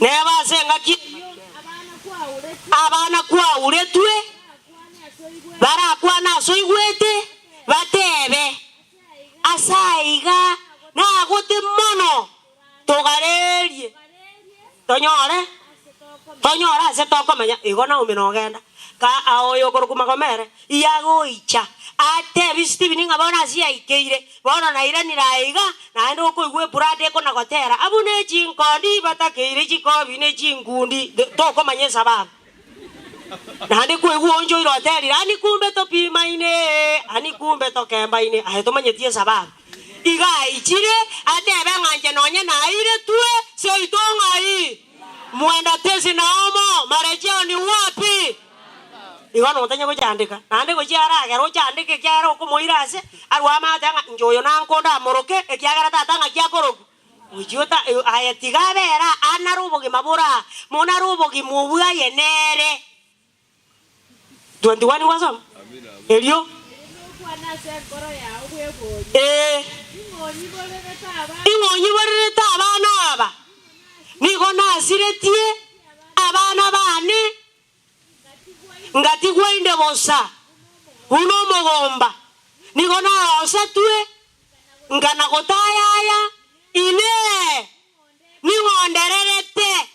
Neba ase engaki eyio abana kwauretwe barakwane ase oigwete, batebe, Ase aiga nagote mono, togarerie, tonyore tonyore ase tokomenya. Igo Naomi nogenda, ka oyo okorokwa Magomere yagoicha, atebi Stephen ng'a bono ase yaikeire, bono nairanire aiga, naende okoigwa ebrada ekona-gotera, Abwo ne chinkondi batakeire chikobi ne chinkundi, tokomanya esababu. Naende kwaigwa oonchoire oterire, Ani kumbe topimaine, ani kumbe tokembaine, aye tomanyeti esababu. Iga aichire atebe ng'a inche nonye nairetwe seito ng'ai? Mwenda tesi naomo, marejeo ni wapi? Igo notanye gochandeka, naende gochia aragere ochandeke ekiagera okomoira ase arwe amate ng'a inche oyo nankonde amoroke ekiagera tata ng'aki akorokwa. Gochia ota aye tiga abere aa nare obogima bore aa, mono are obogima obwo aye nere. 21 gwasoma? Erio. Ee. Ing'o onyiborerete abana aba? Nigo nasiretie abana baane, ngatigwa inde bosa buna omogomba, nigo naosetwe, nkana-gotayaya, Inee! Ning'o ondererete?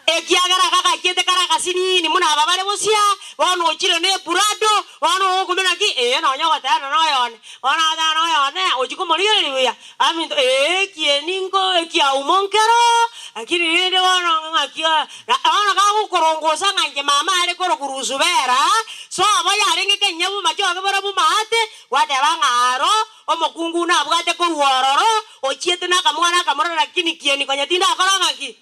Ekiagera gagachiete kare agasinini buna aba bare bosia, bono ochire neburado, bono ogokumia naki, ee, nonya ogoteana noyone, bono agoteana noyone, ochia komorigereria buya, aminto ee, ekieni nko ekiaumo nkero, lakini rende bono ng'aki bono gagokorongosa ng'a inche mama are korokwa Rusubera, sobo yarenge kenyia bomachoge bore bomaate, gwateba ng'a aro omokungu nabwate korwa ororo, ochiete nakamwana akamorora lakini kieni konya tindakora ng'aki?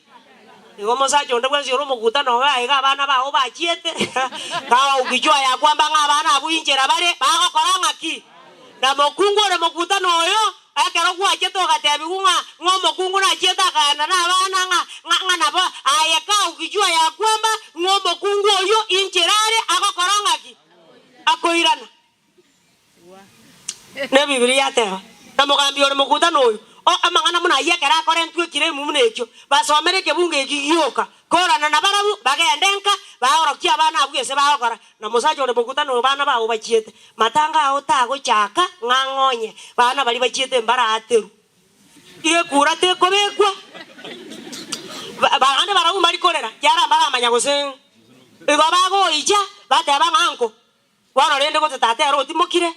Igo omosacha onde bwensi ore omokutano obe aiga abana bao bachiete, kagokichwa yakwamba ng'a abana abwo inchera bare, bagokora ng'aki? Na mokungu ore mokutano oyo, ekero gwachete ogatebigwa ng'a ng'a omokungu nachiete akagenda nabana ng'a ng'a ng'a nabo aye kagokichwa yakwamba ng'a omokungu oyio inchera are agokora ng'aki? Akoirana. N'Ebibilia yateba, Na mogambi ore mokutano oyo, o amang'ana buna ayio ekero akorentwe ekiremu buna ekio, basomere ekebungo eki gioka, korana nabarabwo, bagende nka, baorokie abana abwo gese bagokora. Na mosacha ore mokutano oyo bana bao bachiete, matanga ao tagochaka ng'a ng'onye, bana baria bachiete mbaraaterwe. Igo ekura tekobekwa, ba- bande barabwo mbari korera, kiagera mbaramanya gose igo bagoicha, bateba ng'a nko. Bono rende gose tata ere otimokire,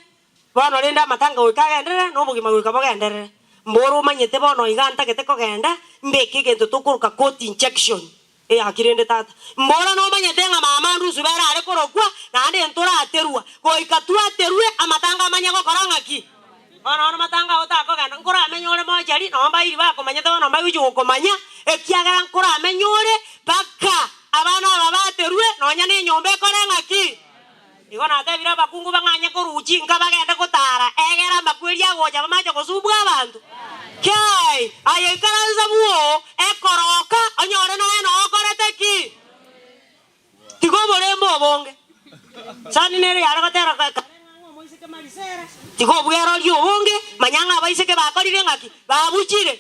bono rende amatanga goika agenderere, na obogima goika bogenderere. Mboro omanyete bono iga ntagete kogenda, mbeke egento tokoroka court injection, eyaki rende tata. Mbora nomanyete ng'a mama ndusu bere are korokwa, naende ntoraterwa, goika twaterwe amatanga amanye gokora ng'aki? Bono bono matanga ao takogenda, nkoramenye ore mochari, nabo mbairi bakomanyete bono mbagochia gokomanya, ekiagera nkoramenye ore mpaka abana aba baterwe, nonya nenyomba ekore ng'aki? Igo natebire abakungu bang'anye korwa chinka bagende gotara, egere amakweri agocha bamache gosumbua abanto. Kai! Aye ikaransa bwoo, ekoroka, onyore nonya noo okorete ki? Tiga oborembe obonge. Sani nere yare gotera kare ng'a omoiseke Marisera. Tiga obweroria obonge, manya ng'a abaiseke bakorire ng'aki? Babuchire.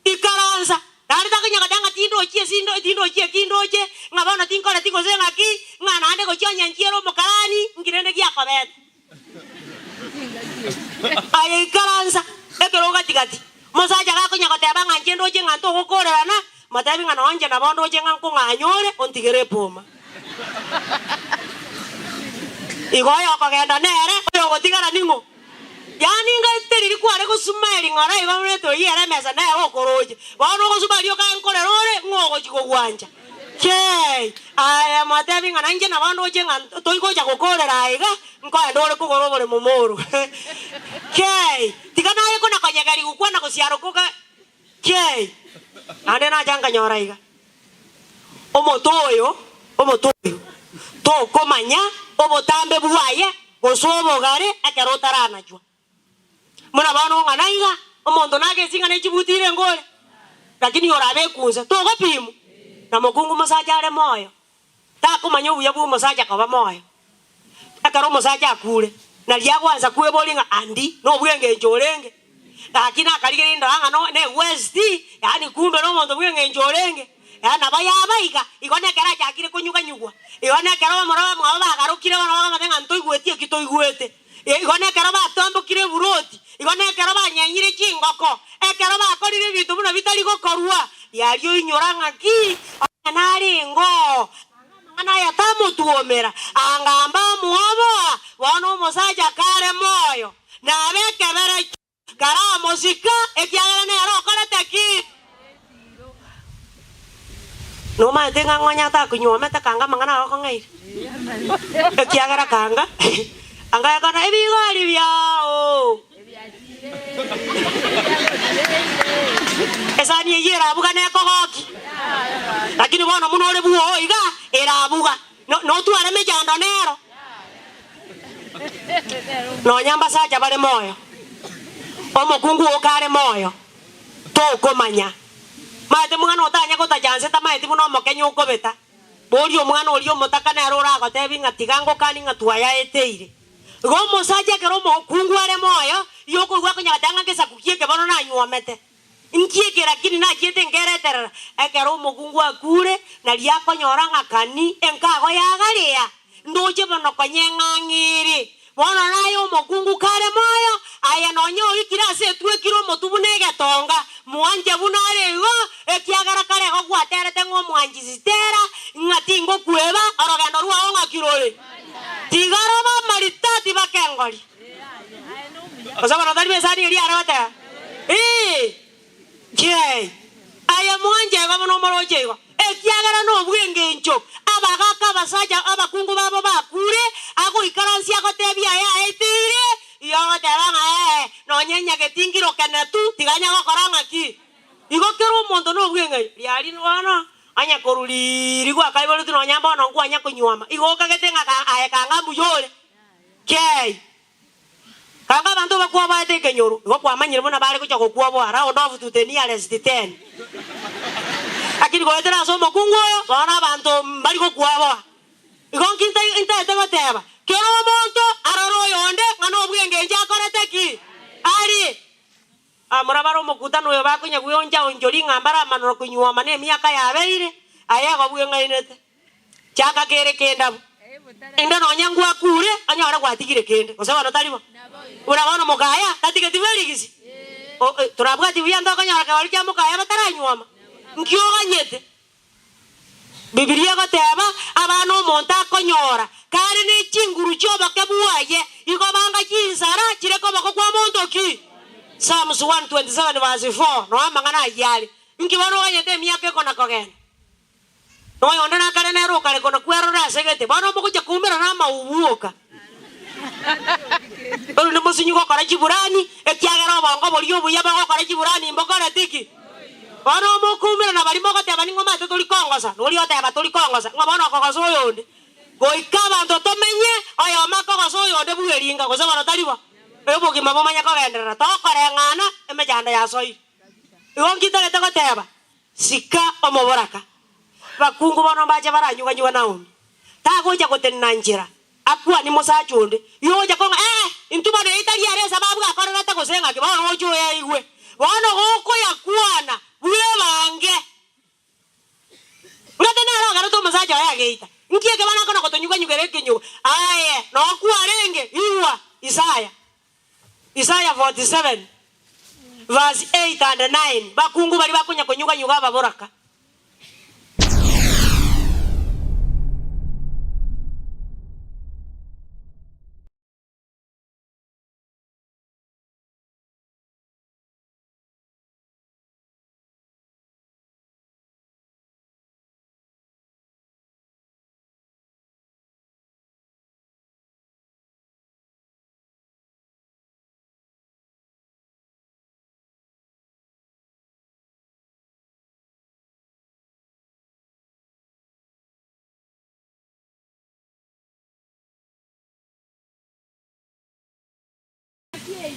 Ikaransa. Naende takonya goteba ng'a tindochi esi tindochi eki ndoche, ng'a bono tinkoreti gose ng'aki, ng'a naende gochia onye nchiere omokarani, nki rende giakobete. Aye ikaransa ekerogo gati-gati, omosacha gakonya goteba ng'a inche ndoche ng'a ntogokorerana, motebi ng'a nonye inche nabo ndoche ng'a nkong'anya ore, ontigere epoma. Igo oyokogenda nere, oyogotigara ning'o? Yaani ngaete riria kware gosuma ring'ora igo buna etoiyere emesa nere okoroche, bono ogosuma rioka nkorera ore ng'o ogochia kogwancha. Kei! Aye motebi ng'a nainche nabo ndoche ng'a toigocha gokorera aiga, nkoenda ore kogora oboremo moro. Kei! Tiga naye kona konyegeria gokwana gosiarokoka. Kei! Naende nacha nkanyora iga, omote oyo, omote oyo, tokomanya obotambe bwaye gose obogare ekero otaranachwa. Buna bono ng'a naiga, omonto nagesi ng'a ne chibuti irenge ore, lakini orabe ekunse, togopimwa. Na mokungu mosacha are moyo, takomanya obuya bwa omosacha koba moyo. Ekero omosacha akure, nario agwansa kweboria ng'a andi nobwengencho orenge. Gaki nakarigereria ndora ng'a no ne westi, Yaani kumbe nomonto bw'eng'encho orenge. Yaani nabo yaba iga, igo nekero achakire konyuganyugwa, igo nekero bamura bamwabo bagarokire bono bakamanya ng'a ntoigweti eki toigwete. Igo nekero batambokire eburoti, igo nekero banyenyire chingoko, ekero bakorire ebinto buna bitari gokorwa, riaria oinyora ng'aki onye narenge oo, anga amang'ana aya tamotuomera, anga mbamuoboa, bono omosacha kare moyo, nabe ekeberecho. Karamosika, ekiagera nere okorete ki? Nomaete ng'a ng'onye atakonywomete kanga amang'ana ao akong'aire? Ekiagera kanga anga ekona ebigori biao. Esani eyio erabuga nekogoki, lakini bono buna ore bwoo iga erabuga, notware emechando nero. Nonya mbasacha bare moyo, omokungu oo kare moyo, tokomanya. Maete mwana otanya gotacha nse tamaeti buna omokenye okobeta. Boria omwana oria omotaka nere oragotebi ng'a tiga ngokani ng'a twayaeteire. Igo omosacha ekero omokungu are moyo, igo okoigwa akonyara goteba ng'a ngesaku ki eke bono nanyuomete. Inki eke lakini nachiete nkereterera? Ekero omokungu akure, nario akonyora ng'a kani enkago yagaria, ndoche bono konyeng'ang'iri. Bono naye omokungu kare moyo, aye nonya oikire ase etwekire omotwe buna egetonga, mwanche buna are igo, ekiagera kare igo gwaterete ng'a omwanchisi tera, ng'a tingokweba, orogendo rwao ng'aki rore? Tiga robe amaritati bakengori. Gose bono tari b'esani eria are goteba, Ee, Jay, aye mwanche igo buna omoroche igo, ekiagera nobw'engencho abagaaka abasacha abakungu babo bakure, agoikaransia agotebia aye aeteire, igo ogoteba ng'a ee, nonya enyageti ngirokene tu, tiga anya gokora ng'aki. Igo kera omonto nobw'eng'encho, riaria bono, onye korwa riiri gwakaiboretwe nonya mbono nkwanya konyuoma, igo okagete ng'a aye kanga mbuya ore. Kei! Kanga abanto bakwoboete ekenyoro, igo kwamanyire buna bare gocha gokwoboa, round off to the nearest ten. Lakini goetera ase omokungu oyo, bono abanto mbari gokwoboa. Igo nki ntaete goteba? Kera omonto arore oyonde ng'a nobw'engencho akorete ki? Arie. Abamura bare omokutano oyo bakonya gweoncha-onchoria ng'a mbaramanora konyuoma nemiaka yabeire, aye igo bweng'ainete. Chaka kere kendabu, inde nonya ngwakure onyore gwatigire kende, gose bono tari bo? Buna bono mokaya tatigeti bwerigisi, torabwati buya ntokonyora kegori kia mokaya bataranyuoma, nki oganyete? Bibilia egoteba, Abana omonto akonyora kare ne chinguru chi'oboke bwaye, igo banga chinsara chire koboko kwa monto ki? Psalms 127 verse 4, noo amang'ana ayio are. Inki bono oganyete emiaka ekona kogenda? Na oyonde nakare nere okare kona kwerora ase gete, bono mogochia koumerana amaubu oka. Erinde mosinyi gokora chiburani, ekiagera obongo boria obuya bogokora chiburani mbokoreti ki? Bono mokoumerana baria mogoteba ning'o omanyete tori kongosa, na oria oteba tori kongosa, ng'o bono okogosa oyonde? Goika abanto tomenye, oyomo akogosa oyonde bw'eringa, gose bono tari bo? Obogima bomanye kogenderera, tokoreng'ana, emechando yasoire. Igo nki ntagete goteba? Sika omoboraka. Bakungu bono mbache baranyuganyugwe Naomi. Tagocha gotenena nchera, akwanie mosacha onde. Yogocha kong'a, Ee, intwe bono eye tari ere esababu akorerete gose ng'aki, bono oche oyaigwe. Bono gokoyakwana, bwebange. Ng'ate nere ogerete omosacha oye ageita. Nki eke bono akona gotonyuganyugera ekenyugo? Aye, nokwarenge, igwa, Isaya. Isaya 47 verse 8 and 9, Bakungu baria bakonya konyuga-nyuga ababoraka.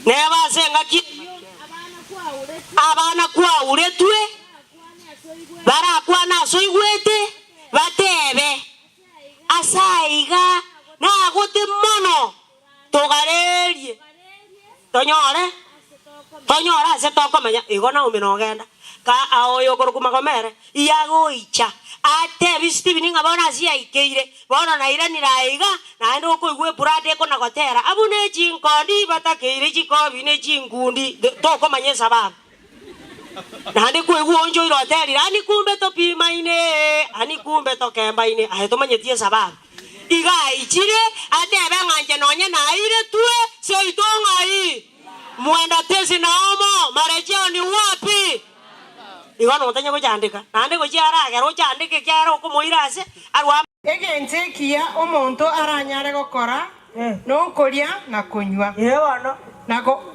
Neba ase engaki eyio abana kwauretwe barakwane ase oigwete, batebe, Ase aiga nagote mono, togarerie, tonyore. Tonyore ase tokomenya, igo Naomi nogenda. Ka oyo okorokwa Magomere, iyagoicha, atebi Stephen ng'a bono ase yaikeire, bono nairanire aye iga, naende okoigwa epurata ekona-gotera, Abwo ne chinkondi batakeire chikobi ne chinkundi, tokomanya esababu. Naende kwaigwa oonchoire oterire, Ani kumbe topimaine, ani kumbe tokembaine, aye tomanyeti esababu. Iga aichire, atebe ng'a inche nonye nairetwe, seito ng'ai? Mwenda tesi naomo, marejeo ni wapi? Igo notanye gochandeka, naende gochia aragere ochandeke ekiagera okomoira ase arwe. Egento ekiya omonto aranyare gokora nokoria na konywa,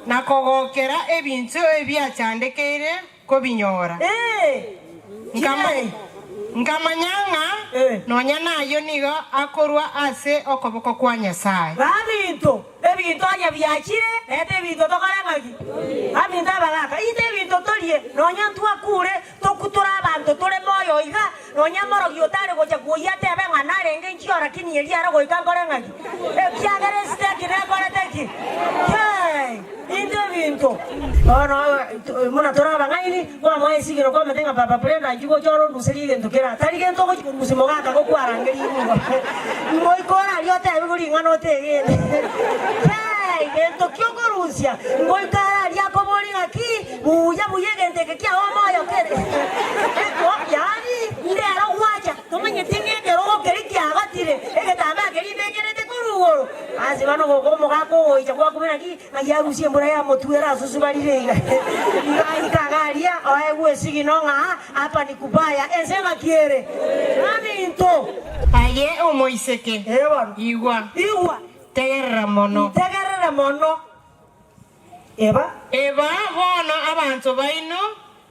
na kogokera ebinto ebiachandekeire kobinyora. Nkamanya ng'a nonya nayio nigo akorwa ase okoboko kwa Nyasae. Baminto, ebinto onye biachire, reta ebinto tokore ng'aki? Baminto abagaaka, ita ebinto torie, nonya ntwakure, Tokutore abanto tore moyo iga, nonya morogi otare gocha kwoyia atebe ng'a narenge inchio lakini erio ere goika nkore ng'aki? Ekiagera esiteki nekorete ki? Hei! Intwe ebinto. Bono buna tore abang'aini, kwamoa esigino kwamete ng'a Papa Brenda inchuo gocha ore onduserie egento kera tari gento ogochia korusia mogaka gokwarangeria igoro. Ngoika ore aria otebigwe ring'ana otegene. Hei! Gento ki okorusia? Ngoika are aria akoborie ng'aki? Buya buya egento eke kiao omoyo kere eko, yaani ndero gwacha tomanyeti ng'a ekerogo keria kiagotire, egetambaa keria imekerete korwa igoro. Ase bono goka omogaka ogoicha gwakobera naki ng'ai arusie embura yamotwera asusubarire iga. Iga aika iga aria oegwe esigino ng'a hapa ni kubaya, ense ng'aki ere? Aminto. Aye omoiseke, Ee bono. igwa, Igwa. tegerera mono. Tegerera mono. Eba. Eba bono abanto baino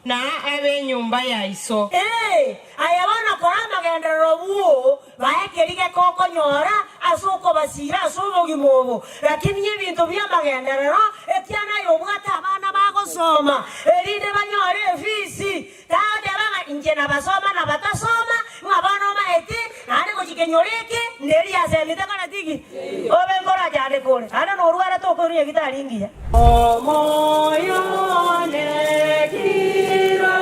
na ab'enyomba ya iso. Ee, aye bono kora amagenderero bwoo, bae keria gekokonyora ase okobasiira ase obogima obo. Lakini ebinto bi'amagenderero, ekiagera aye obwate abana bagosoma, erinde banyore efisi, Tagoteba ng'a inche nabasoma na batasoma, ng'a bono omaete, naende gochia kenyoro eke, nderi yasemete koreti ki? Obe nkorachandeka ore, naende norwarete okoirwa nyagitari engiya. Omoyo one kira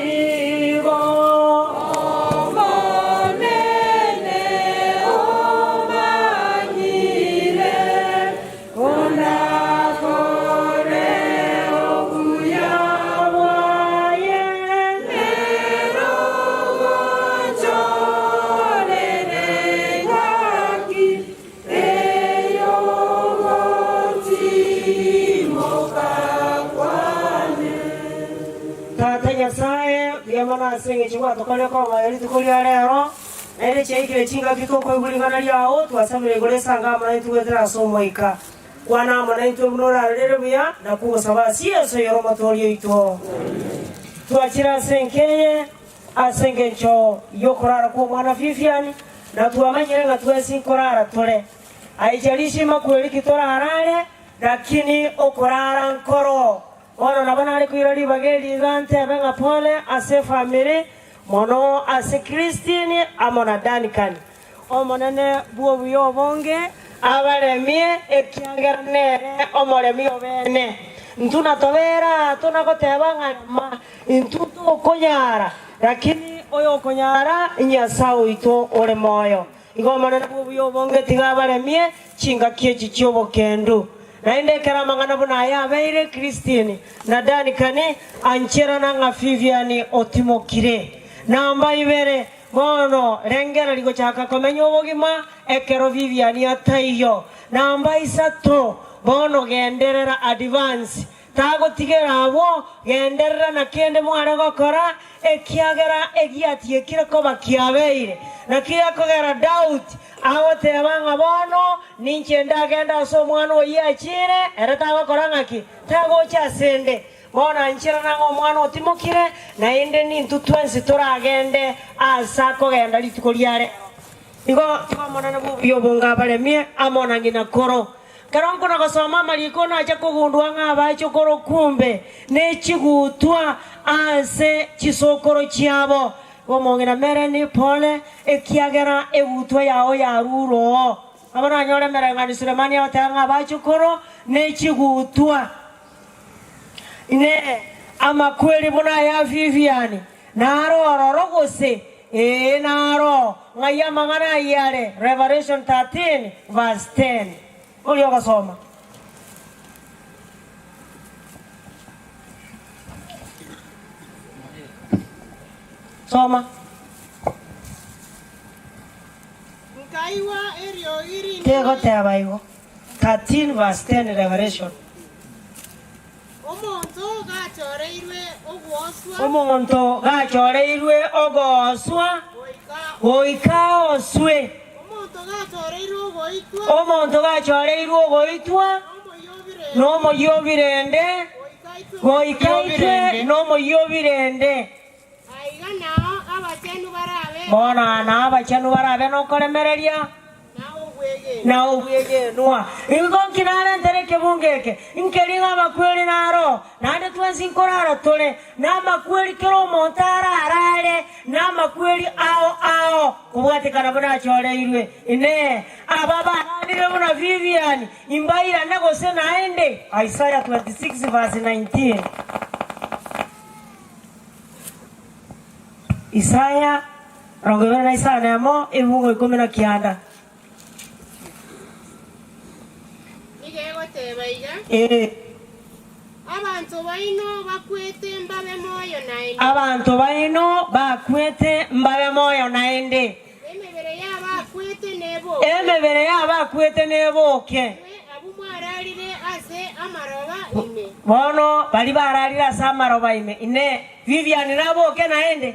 igo. Omonene omanyire. Kondakore obuya bwaye, nero ogonchorere engaki ey'ogotimoka kwane. Tata Nyasae, mbuya mono ase engencho gwatokorire komoyo rituko ria rero, naende chiaikire chingaki tokoigwa ring'ana riao, twasabire igoro esange amo naintwe goetera ase Omoika. Kwana amo naintwe buna orarorere buya, na kogosaba ase Yeso oyore Omotooria oito. Twachire ase enka eye ase engencho y'okorara kw'omwana Vivian, na twamanyire ng'a twensi nkorara tore. Aicharishi makweri ki torarare, lakini okorara nkoro. Bono nabo nare koira ribaga eri iga ntebe ng'a pole ase efamiri, mono ase Christine amo na Duncan. Omonene bw'obuya obonge abaremie, ekiagera nere omoremi obeene. Intwe natobere aa tona goteba ng'a rema, intwe tokonyara, lakini oyokonyara Nyasae oito ore moyo. Igo Omonene bw'obuya obonge tiga abaremie chingaki echi chi'obokendu. Naende ekero amang'ana buna aya abeire, Christine na Duncan ancherana ng'a Vivian otimokire. Namba ibere, bono rengereria gochaka komenya obogima ekero Vivian ataiyo. Namba isato, bono genderera advance Tagotigera abwo, genderera na kende mware gokora, ekiagera egiatiekire koba kiabeire. Naki gekogera Daudi agoteba ng'a bono ninche ndagende ase omwana oyio achiire, ere tagokora ng'aki? Tagocha asende. Bono ancherana ng'a omwana otimokire, naende nintwe twensi toragende aase akogenda rituko riare. Igo tiga Omonene bw'obuya obonge abaremie amo na ng'ina koro. Ekero nkona gosoma amariko nacha kogundua ng'a abachokoro kumbe ne chigutwa ase chisokoro chiabo. Igo omong'ina Melanie, pole, ekiagera egutwa yao yarure oo. Nabo nanyore emereng'anio Sulemani agoteba ng'a abachokoro ne chigutwa. Inee! Amakweri buna aya Vivian naro ororo gose? Ee naro. Ng'ai amang'ana ayio are? Revelation 13 verse 10. Oria ogosoma. Soma. Nkaigwa eriogi rinene. Tegoteba igo. 13 verse 10 Revelation. Omonto gachoreirwe ogoswa. Omonto gachoreirwe ogoswa. Goika aoswe. Omonto gachoreirwe ogoitwa. Omonto gachoreirwe ogoitwa. Nomoyio o birende. Goika aitwe nomoyio o birende. Aiga nao abachenu barabe. Bono aa nao abachenu barabe nokoremereria na obwegenwa. Igo nki narentere ekebungo eke? Nkeri ng'a amakweri naro, naende twensi nkorara tore namakweri kera omonto ararare namakweri ao ao, kobwatekana buna achoreirwe. Inee! Aba bararire buna Vivian imbairane gose naende? Isaiah 26 verse 19. Isaya, 25, ebibugo 19. Nigo egoteba iga, Ee. Abanto baino bakwete mbabe moyo naende. Abanto baino bakwete mbabe moyo naende. Emebere y'abakwete neboke. Emebere y'abakwete neboke. Inwe abwo mwararire ase amaroba ime. Bono baria bararire ase amaroba ime, Inee, Vivian naboke naende?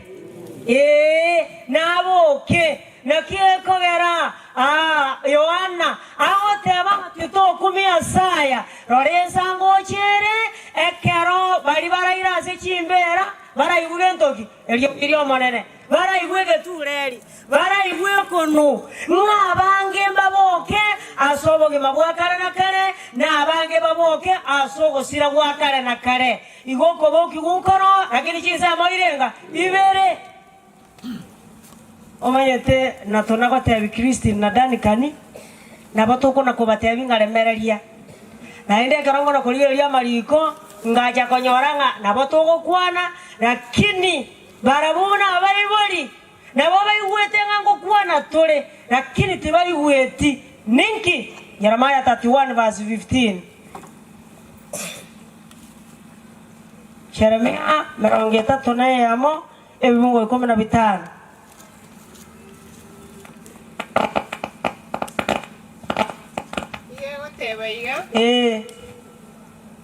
Ee, naboke. Naki ekogera aa Yohana agoteba ng'a titokumia ase aya, Rora ensango oche ere, ekero baria baraire ase chimbeera baraigwe gento ki? Eriogi ri'Omonene. Baraigwe egetureri, baraigwe ekonu, ng'a abange mbaboke ase obogima bwa kare na kare, na abange baboke ase ogosira gwa kare na kare. Igo okobokigwa nkoro, lakini chinsemo irenga ibere. Omanyete na tonagotebi Christine na Duncan, nabo tokona kobatebi ng'a remereria. Naende ekero nkona korigereria amariko, ngacha konyora ng'a nabo togokwana, lakini Barabwo buna abaibori, nabo baigwete ng'a ngokwana tore, lakini tibaigweti. Ninki? Jeremiah 31 verse 15. Jeremia 31 ebibungo 15. Nigo egoteba iga, Ee.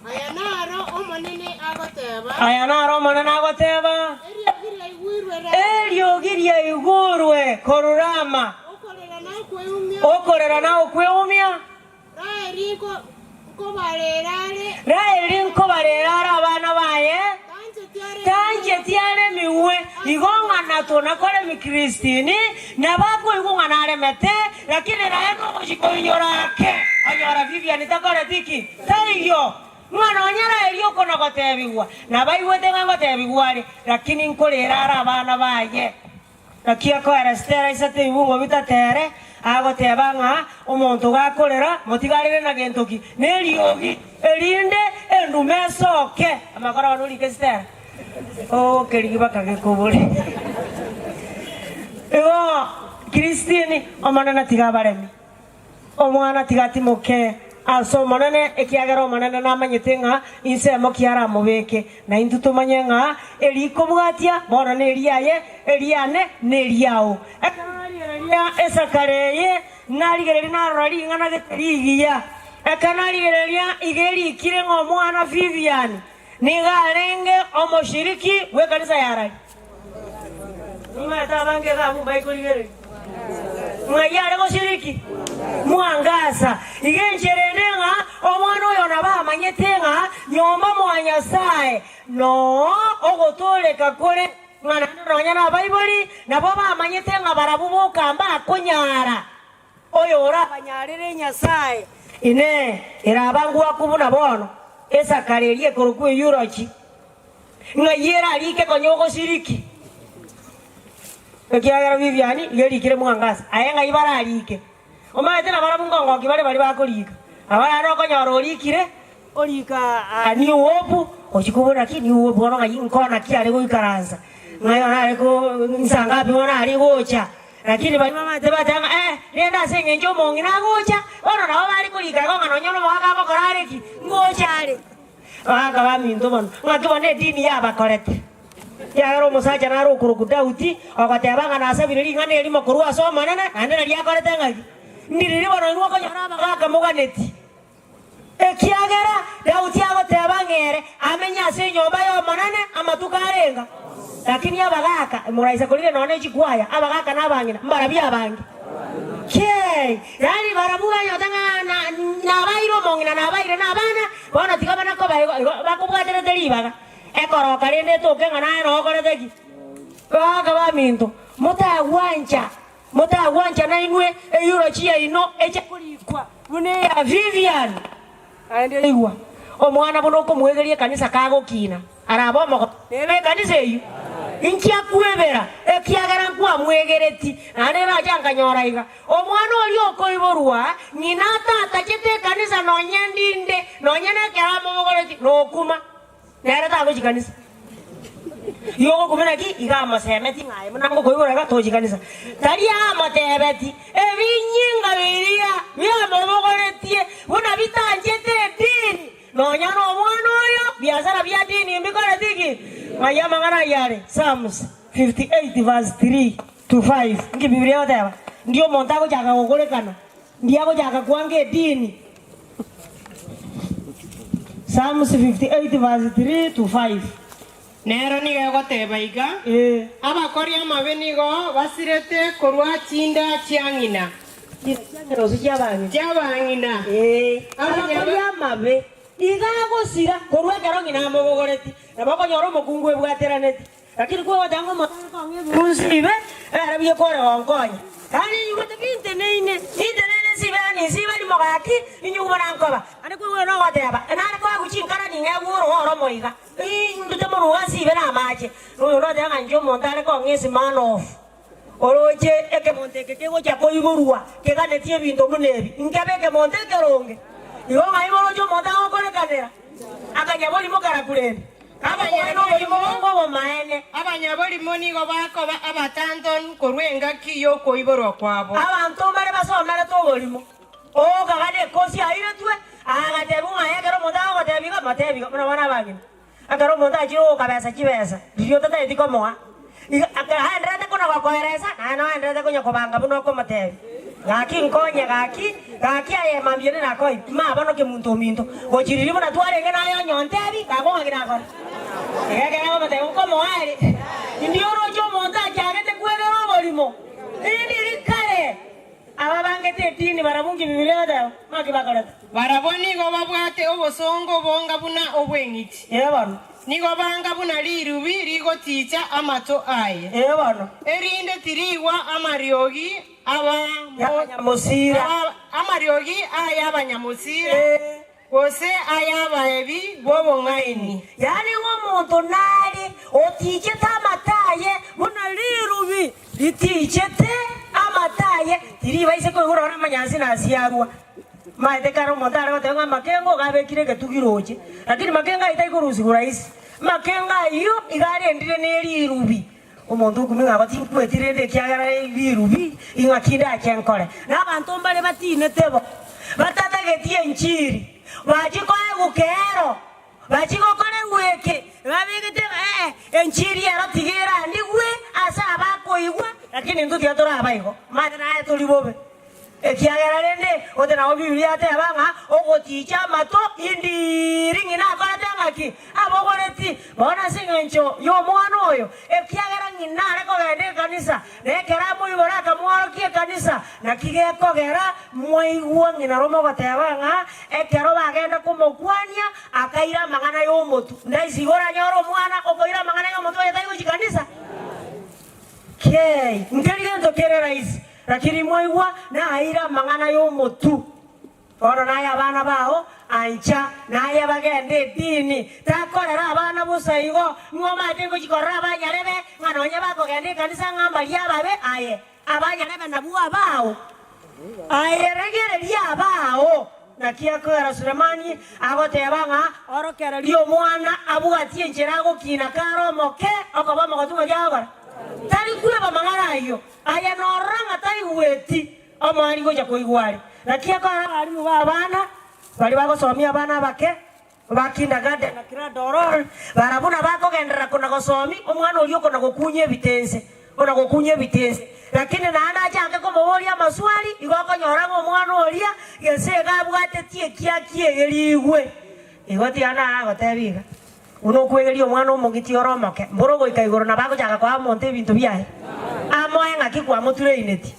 Aya naro Omonene agoteba. Aya naro Omonene agoteba. Eriogi riaigurwe Rama. Eriogi riaigurwe korwa Rama. Okorera na okweumia. Okorera na okweumia. Raeli nkobarera are. Raeli nkobarera are abana baye. Tancheti aremigwe. Igo ng'a natwo nakoremi Christine, nabo akoigwa ng'a naremete, lakini naye nogochia koinyora ake, onyora Vivian takoreti ki? Taiyo. Ng'a nonye Raeli okona gotebigwa, nabo aigwete ng'a ngotebigwa are, lakini nkorera are abana baye. Naki akoera Stella isato ebibungo bitatere, agoteba ng'a omonto gakorera, motigarere na gento ki? Neriogi, erinde endume esoke. Amakora bono orike Stella, okerigi baka gekobore. Igo Christine, Omonene tiga abaremi. Omwana tiga atimoke ase Omonene, ekiagera Omonene namanyete ng'a insemo ki aramobeke, na intwe tomanye ng'a erikobwatia bono neriaye, eriane neriao. Ekero narigereria esakara eye, narigereria narora ring'ana gete rigiya. Ekero narigereria iga erikire ng'a omwana Vivian nigo arenge omoshiriki bw'ekanisa ya Rari. Nimanyete abange iga abwo mbaikorigereria. Ng'ai are goshiriki? Mwangasa. Iga enchera ende ng'a omwana oyo nabo amanyete ng'a nyomba mwa Nyasae noo ogotooreka kore, ng'a naende nonya nabaibori nabo bamanyete ng'a barabwo boka mbakonyara oyo orabanyarere Nyasae. Inee! Eraba ngwaku buna bono esakara eria ekorokwa Eyurochi? Ng'ai erarike konya ogoshiriki? Ekiagera Vivian iga erikire mwangasa, aye ng'ai bararike? Omanyete nabarabwo nkongoki bare baria bakorika. Nabo naende okonyora orikire. Orika aa New Hope, gochia kobora ki New Hope bono ng'ai nkona ki are goikaransa, ng'ai bono are ko nsa ngapi bono are gocha. Lakini baria bamanyete bateba ng'a eh, rende ase eng'encho omong'ina agocha, bono nabo bare korika igo ng'a nonye nomogaka agokora are ki? Ngocha are. Bagaka baminto bono, ng'aki bono edini yabakorete? Ekiagera omosacha nare okorokwa Daudi, ogoteba ng'a nasabire ring'ana erimo korwa ase Omonene, naende nario akorete ng'aki? Ndiriri bono inwe okonyora abagaka moganeti. Ekiagera Daudi agoteba ng'a ere amenye ase enyomba y'Omonene amatuko arenga. Lakini abagaaka, moraisa korire nonya ne chikwaya, abagaaka na abang'ina, mbarabwo abange. Kei! Yaani barabwo banyota ng'a na- nabaire omong'ina nabaire na abana, bono tiga bana koba igo igo bakobwaterete ribaga. Ekoroka rende etoke ng'a naye nokorete ki? Bagaaka baminto, motagwancha Motagwancha nainwe eulogy yaino eche korikwa buna eya Vivian. Naende igwa, omwana buna okomwegeria ekanisa kagokina, arabe omogotu nere ekanisa eyio. Inki akwebera, ekiagera nkwamwegereti? Naende nacha nkanyora iga, omwana oria okoiborwa, ng'ina atatachete ekanisa nonya ndinde, nonya nekero amobogoreti, nokuma. Nere tagochia kanisa. Igo ogokumia naki? Iga amosemeti ng'a aye buna ngokoigora iga tochia kanisa. Tari amotebeti, ebinyinga biria biamobogoretie buna bitanchete edini, nonya nomwana oyo biasara bia dini mbikoreti ki? Ng'ai amang'ana ayio are? Psalms 58 verse 3 to 5. Nki Bibilia egoteba? Ndi omonto agochaka gokorekana, ndi agochaka kwanga edini. Psalms 58 verse 3 to 5. Nero nigo egoteba iga, Abakori amabe nigo basirete korwa chinda chia ng'ina. Chinda chia ng'ina gose chi'abang'ina? Chi'abang'ina. Abakori amabe iga agosira korwa ekero ng'ina amobogoreti, nabo okonyora omokungu ebwateraneti. Lakini kwegoteba ng'a omotari kong'a ebirunsi bibe, ere buya kore gonkonya. Yaani inyigwete ki nteneine, ninteneine nsibe yaani nsibe rimo gaki, inyigwe buna nkoba. Naende kwegwera nogoteba, nare koegwa chinkara ning'egwe orogo oromo iga, ndute moruga nsibe namache. Noyo onde oteba ng'a inche omonto are kong'a esimana off, oroche ekemonto eke kegochia koiborwa keganetie ebinto buna ebi, nkebe ekemonto ekeronge. Igo ng'ai boroche omonto agokorekanera, akanyaborimo karakurende. Abanyaborimo nigo bakoba abatantoni korwa engaki y'okoiborwa kwabo. Abanto mbare basomerete oborimo, ogokaga nekosi airetwe, agatebiwa ng'a ekero omonto agogotebia iga, motebie iga, buna bono abang'ina, ekero omonto achire gokabesa chibesa, riria otatageti komoa, iga agendererete kona gokoeresa, naye nogendererete konya kobanga buna okomotebia, Gaki nkonye, gaki, gaki aye mambia ere nakoe, ma bono kemunto ominto, gochia riria buna twarenge naye onye ontebi, gakong'a ki nakore? Iga ekero agomotebia nkomoa ere, indi oroche omonto achagete kwegera oborimo, rinde rikare aba bangete edini barabwo nki Bibilia egoteba? Maki bakorete? Barabwo nigo babwate obosongo bonga buna obw'eng'iti. Ee bono. Nigo banga buna rirubi rigoticha amato aye. Ee bono. Erinde tirigwa amariogi Y'abanyamosira. Amariogi ay'abanyamosira, gose ay'abaebi b'obong'aini. Yaani ng'a omonto nare otichete amato aye buna rirubi ritichete amato aye, tiribaise koigwa nonye amanyansi nasiarwa. Maete kare omonto are goteba ng'a amakengo iga abekire egetugi roche, lakini makengo ayio taikorusigwa rahisi. Makengo ayio iga arendire ne rirubi. Omonto okumia ng'a batinkweti rende ekiagera rirubi, ing'aki ndache nkore? Na abanto mbare batinete bo, batatageti enchiri, bachie koegwa kero, bachie gokorerwa eke, babegete ng'a ee, enchiri ero tiga erandigwe ase abakoigwa, lakini intwe tiga torabe igo, manya naye tori bobe. Ekiagera rende gote nabo Biblia yateba ng'a ogoticha amato indiri ng'ina akorete ng'aki? Abogoreti. Bono ase engencho y'omwana oyo, ekiagera ng'ina are kogenda ekanisa, na ekero amoibora akamworokia ekanisa, naki gekogera mwaigwa ng'ina rome ogoteba ng'a ekero bagenda komokwania akaira amang'ana y'omotu. Ndaisi igo oranyore omwana okoira amang'ana y'omotu onye tari gochia kanisa? Kei, nkeri gento kere rahisi. Lakini mwaigwa naeire amang'ana y'omotu. Bono naye abana bao ancha, naye bagende edini. Takorera abana bosa igo, ng'a omanyete ngochia korora abanyarebe, ng'a nonye bakogenda ekanisa ng'a mbaria ababe, aye abanyarebe nabwo abao. Aye regereria abao. Naki akoera Sulemani agoteba ng'a orokererie omwana abwatie enchera agokina kare omoke okoba omogotu ng'aki agokora? Tari kweba amang'ana ayio. Aye norora ng'a taigweti omoerio gocha koigwa are. Naki akoera abarimu b'abana baria bagosomia abana abake ba kindergarten na cradle barabwo nabakogenderera kona gosomi omwana oria okona gokunya ebitense kona gokunya ebitense. Lakini naende achake komoboria amaswali igo okonyora ng'a omwana oria gese iga abwatetie ekiaki egerigwe. Igo tiga naragotebi iga. Buna okwegeria omwana omogiti ore omoke, mboro ogoika igoro nabo agochaka koa omonto ebinto biaye, amoe ng'aki kwamotureinetie.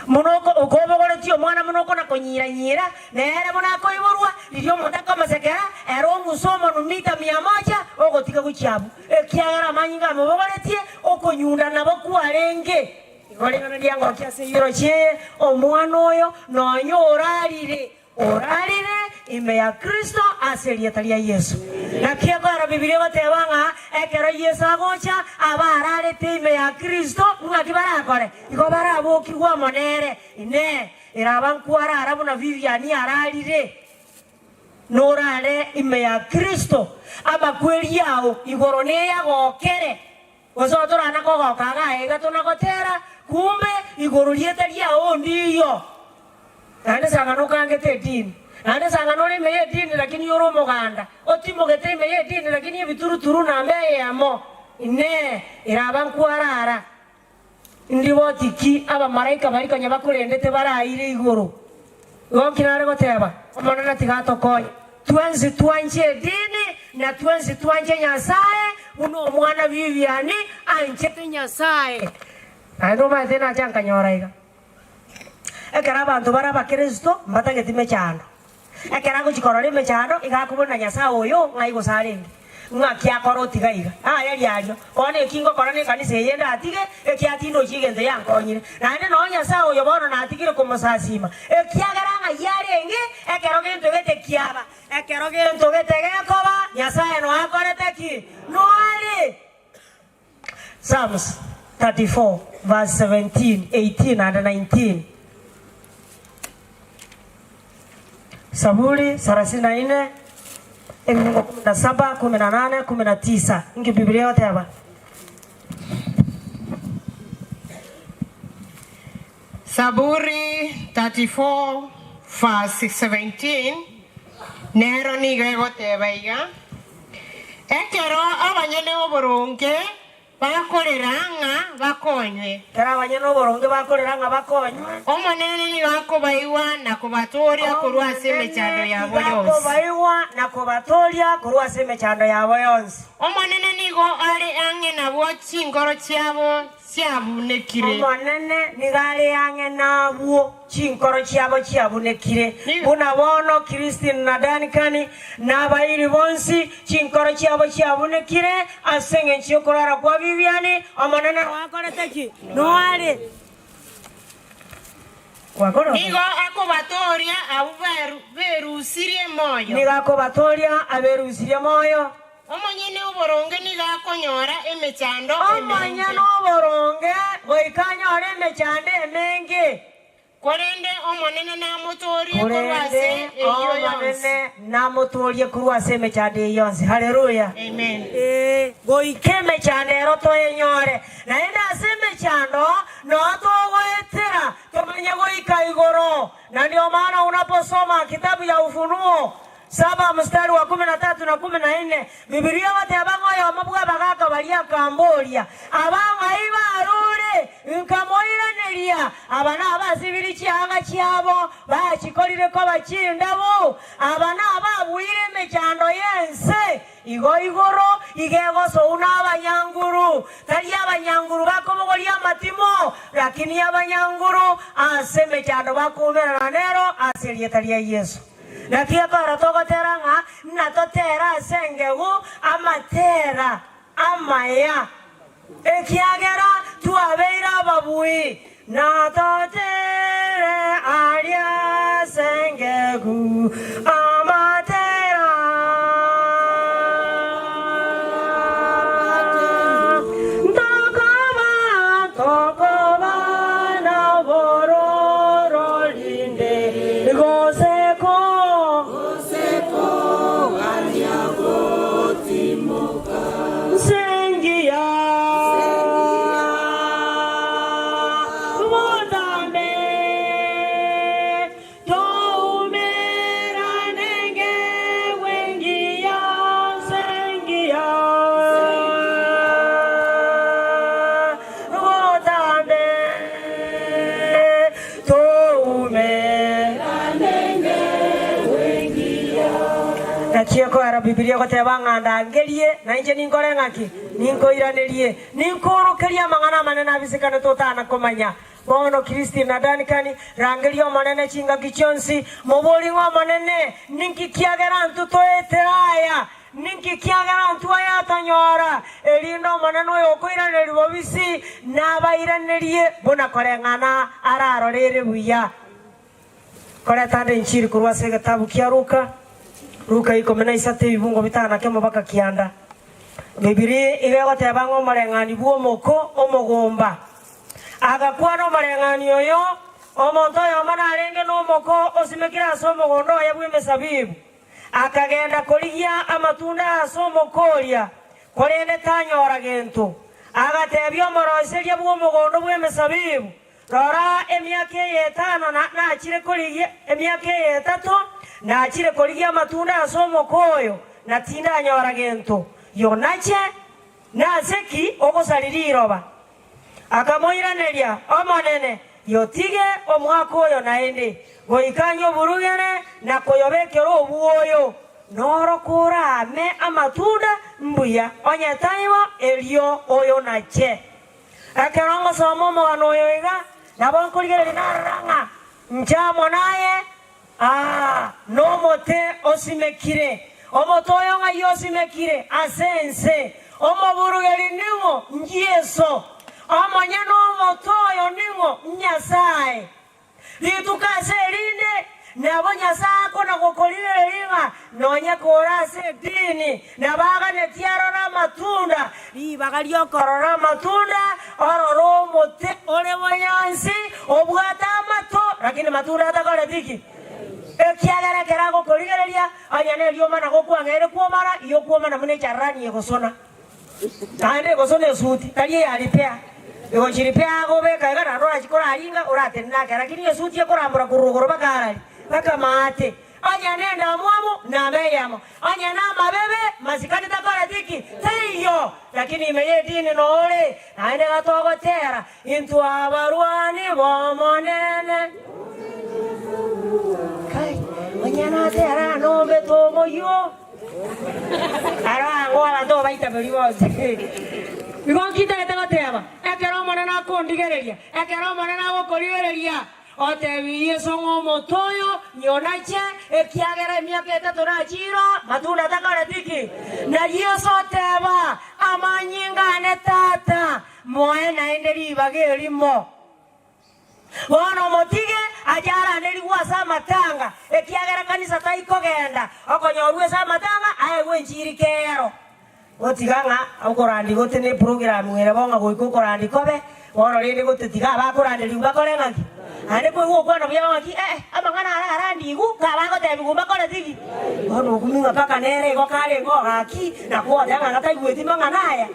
Buna okobogoretie omwana buna okona konyiira-nyiira, nere buna akoiborwa, riria omonto akomosekera, ere ong'use omonwa mita mia moja, ogotiga gochia abwo, ekiagera amanyinga amobogoretie, okonyunda nabo kwarenge. Igo ring'ana riangokia ase eyirochie eye, omwana oyo nonya orarire, Orarire ime ya Kristo ase erieta ria Yeso. Naki ekero Bibilia egoteba ng'a ekero Yeso agocha, abararete ime ya Kristo ng'aki barakore? Igo barabokigwe amo nere. Inee! Eraba nkwarara buna Vivian ararire? Norare ime ya Kristo, amakweri ao igoro neyagokere. Gose otorana kogoka iga aiga tonagotera, kumbe igoro rieta riao ndiyo. Naende sang'ana okangete edini, naende sang'ana ore ime y'edini lakini ore omoganda, otimogete ime y'edini lakini ebituruturu namba eyemo, Inee, eraba nkwarara? Ndiboti ki abamalaika baria konya bakorendete baraire igoro? Igo nki nare goteba? Omonene tiga atokonye. Twensi twanche edini, na twensi twanche Nyasae, buna omwana Vivian anchete Nyasae. Naende omanyete nacha nkanyora iga. Ekero abanto bare abakristo mbatageti mechando. Ekero agochia korora emechando, iga akobuna na Nyasae oyo ng'ai gose arenge, ng'aki akora otiga iga. Aye riario, bono eki ngokora nekanisa eye ndatige, ekiagera tindochi egento yankonyire. Naende noo Nyasae oyo bono natigire komosasima, ekiagera ng'ai arenge ekero gento gete kiaba. Ekero gento gete gekoba, Nyasae noo akorete ki? Noo are. Psalms 34 verse 17, 18 and 19. Saburi 34 ebifungo 17, 18, 19. Inki Biblia egoteba? Saburi 34 verse 17 nero nigo egoteba iga, Ekero abanyene oboronge bakorera ng'a bakonywe. Ekero abanyene oboronge bakorera ng'a bakonywe. Omonene nigo akobaigwa na kobatooria korwa ase emechando Omonene yabo nigo yonsi. akobaigwa na kobatooria korwa ase emechando yabo yonsi. Omonene nigo are ang'e nabwo chinkoro chiabo chiabunekire. Omonene nigo are ang'e nabwo chinkoro chiabo chiabunekire, buna bono Christine na Duncan, na abairi bonsi, chinkoro chiabo chiabunekire ase engencho y'okorara kwa Vivian. Omonene noakorete ki? Noare. Gwakora Nigo akobatooria abwo berusirie moyo. Nigo akobatooria aberusirie moyo. Omonyene oboronge nigo akonyora emechando emenge. Omonyene oboronge goika anyore emechando emenge. Korende Omonene namotoorie korwa ase Korende eyio yonsi. Omonene namotoorie korwa ase emechando eyio yonsi. Haleluya! Amen. Ee, goika emechando ero toyenyore, naende ase emechando noo togoetera tomanye goika igoro. Na ndio maana unaposoma kitabu ya Ufunuo Saba mstari wa kumi na tatu na kumi na ine, Bibilia egoteba ng'a oyomo bw'abagaaka baria akamboria, Aba ng'ai barure? Nkamoiraneria, Aba nabasibirie chianga chiabo, bachikorire koba chindabu. Aba nababuire emechando y'ense. Igo igoro iga egosouna abanyanguru, tari abanyanguru bakobogoria amatimo, lakini abanyanguru ase emechando bakoumerana nero ase erieta ria Yeso. Naki ekero togotera ng'a natotere ase engegu amatera amaya, ekiagera twabeire ababui, natotere aria ase engegu amatera. Ntokoba, ntokoba nabororo rinde. Gose koagachwa. Ebibilia egoteba ng'a ndangerie, na inche ninkore ng'aki? Ninkoiranerie. Ninkoorokerie amang'ana amanene abisekanete otana komanya. Bono Christine na Duncan, rangeria Omonene chingaki chionsi, moborie ng'a Omonene, ninki kiagera intwe toetera aya? Ninki kiagera intwe aya atonyora? Erinde Omonene oyo okoiraneria bobisi nabairanerie buna koreng'ana ararore ere buya. Koreta ande enchiri korwa ase egetabu kia Luka, Luka ikomi na isato ebibungo bitano na kemo baka kianda. Bibilia iga egoteba ng'a omoreng'ani bw'omoko omogomba. Agakwana omoreng'ani oyo, Omonto oyomo narenge nomoko osimekire ase omogondo oye bw'emesabibu, akagenda korigia amatunda ase omoko oria, korende tanyora gento. Agatebia omoroiseria bw'omogondo bw'emesabibu, Rora, emiaka eye etano nachire korigia, emiaka eye etato nachire korigia amatunda ase omoko oyo, na tindanyora gento. Yonache, nase ki ogosaria riroba? Akamoiraneria, Omonene, yotige omwaka oyo naende, goika nyoburugere na koyobekera obwoyo, noro korame amatunda mbuya, onye taibo, erio oyonache. Ekero ngosoma omogano oyo iga, nabo nkorigereria narora ng'a inche amo naye aa nomote osimekire. Omote oyo ng'ai osimekire? Ase ense. Omoburugeri ning'o? Yeso. Omonyene omote oyo ning'o? Nyasae. Rituko ase erinde, nabo Nyasae akona-gokorigereria ng'a nonye kore ase edini, nabo aganetie arore amatunda, ribaga ri'okorora amatunda, orore omote ore bonyansi, obwate amato, lakini matunda atakoreti ki? Ekiagera ekero agokorigereria, onye neriomana gokwang'eire kwomana, igo okwomana buna echarani egosona. Naende egosona esuti, tari eya ripea, egochia ripea agobeka iga naende orachie koraringa oratenene ake, lakini esuti ekorambora korwa rogoro mpaka arari, mpaka maate. Onye nendamwamu, namba eyemo, onye namabebe, masikani takoreti ki? Taiyo. Lakini ime y'edini nore, naende iga togotera, Intwe abarwani b'Omonene. Kai, onye natera nombete omoyio. Aro ang'o abanto obaitaberi bonsi. Igo nkitagete goteba, ekero Omonene akondigereria, ekero Omonene agokorigereria, otebi Yeso ng'a omote oyo nyonache, ekiagera emiaka etato nachire oo, matunda atakoreti ki? Na Yeso oteba, Amanyinga ane Tata, moe naende ribaga erimo. Bono motige ache aranerigwe ase amatanga, ekiagera kanisa taikogenda okonyorwa ase amatanga aegwe enchiri kero. Gotiga ng'a okorandi gote ne program ere bo ng'a goika okorandi kobe, bono rende gote tiga abakoranderigwa bakore ng'aki? Naende koigwa gokwana buya ng'aki eh amang'ana aya arandigwe ng'a abagotebigwa mbakore tiki? Bono okumia ng'a mpaka nere igo karenge oo gaki nakogoteba ng'a gataigweti mang'ana aya.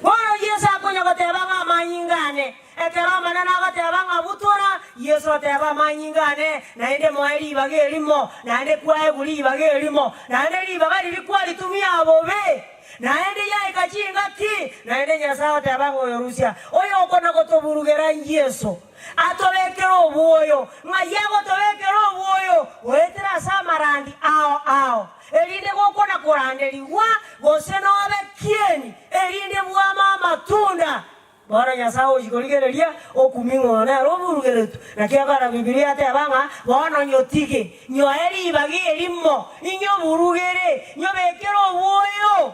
Bono Yeso akonya goteba ng'a amanyinga ane Ekero Omonene agoteba ng'a butora, Yeso oteba amanyinga ane, naende moe ribaga erimo, naende kwaegwe ribaga erimo, naende ribaga riria kwaritumia bobe, naende yaika chingaki, naende Nyasae oteba ng'a oyorusia oyokona-gotoburugera Yeso, atobekere obwoyo, ng'ai agotobekera obwoyo? Goetera ase amarandi ao ao, erinde gokona-koranderigwa, gose nobe kieni, erinde bwame amatunda. Bono Nyasae ogochia korigereria okumia ng'a oyo nere oburugeretwe. Naki akora Bibilia yateba ng'a bono nyotige, nyoe ribaga erimo, inyoburugere, nyobekere obwoyo.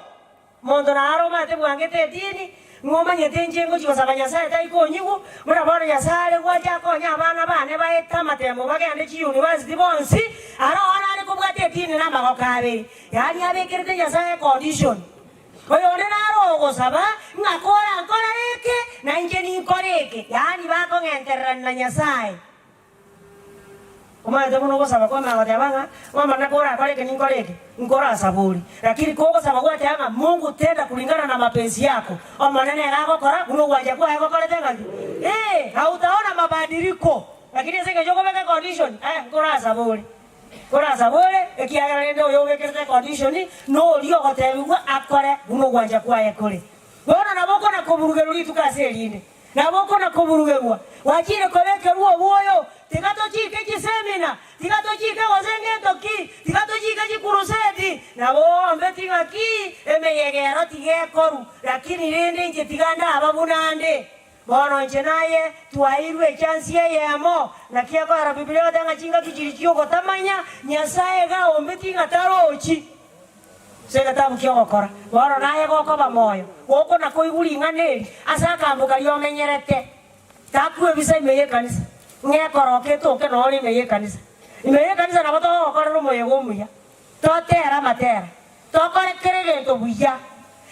Monto naro omanyete bwangete edini, ng'a omanyete inche ngochia gosaba Nyasae tai konyigwa, buna bono Nyasae are gwancha akonye abana bane baete amatemo bagende chiuniversity bonsi, aro nare kobwata edini namagoko abere. Yaani abekerete Nyasae econdition. Oyonde naro ogosaba, ng'a korankore eke, na inche ninkore eke, yaani bakong'entererania na Nyasae. Omanyete buna ogosaba kwamanya goteba ng'a Omonene korakore eke ninkore eke, nkorasaba ore. Lakini kogosaba gwateba ng'a Mungu tenda kulingana na mapenzi yako, Omonene iga agokora buna ogwancha kwaye gokorete ng'aki? Ee, hautaona mabadiliko. Lakini ase engencho okobeka econdition, eh, nkorasaba ore. Korasabore, ekiagera rende oyobekerete econdition noria ogotebigwa akore buna ogwancha kwaye kore. Bono nabo okona-koburugerwa rituko ase erinde, nabo okona-koburugerwa, gwachire kobekerwa obwoyo. Tiga tochike chisemina, tiga tochike gose ngento ki, tiga tochike chikuruseti, nabo ombeti ng'aki emeyega ero tiga ekoru, lakini rende inche tiga ndaba buna nde. Bono inche naye twaeirwe echansi eyemo, naki ekoera Bibilia egoteba ng'a chingaki chiria chi'ogotamanya Nyasae iga aombeti ng'a tarochi. Ase egetabu ki'ogokora, bono naye gokoba moyo, gokona koigwa ring'ana eri ase akambu karia omenyerete. Takwebisa ime y'ekanisa, ng'a ekoroka etoke noro ime y'ekanisa. Ime y'ekanisa nabo togokorera omoyega omuya, totere amatera, tokore kera egento buya.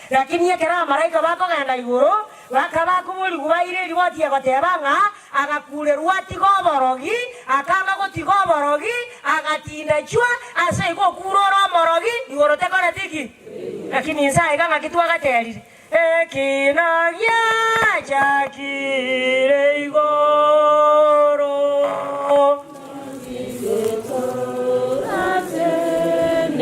Lakini ekero abamalaika bakogenda igoro, bakaba akoborigwa baire erigoti egoteba ng'a agakurerwa atige oborogi, akanga gotiga oborogi, agatindachwa, ase igo okure ore omorogi, igoro tekoreti ki? Lakini inse aiga ng'aki twagaterire? Ekina giachakire igoro.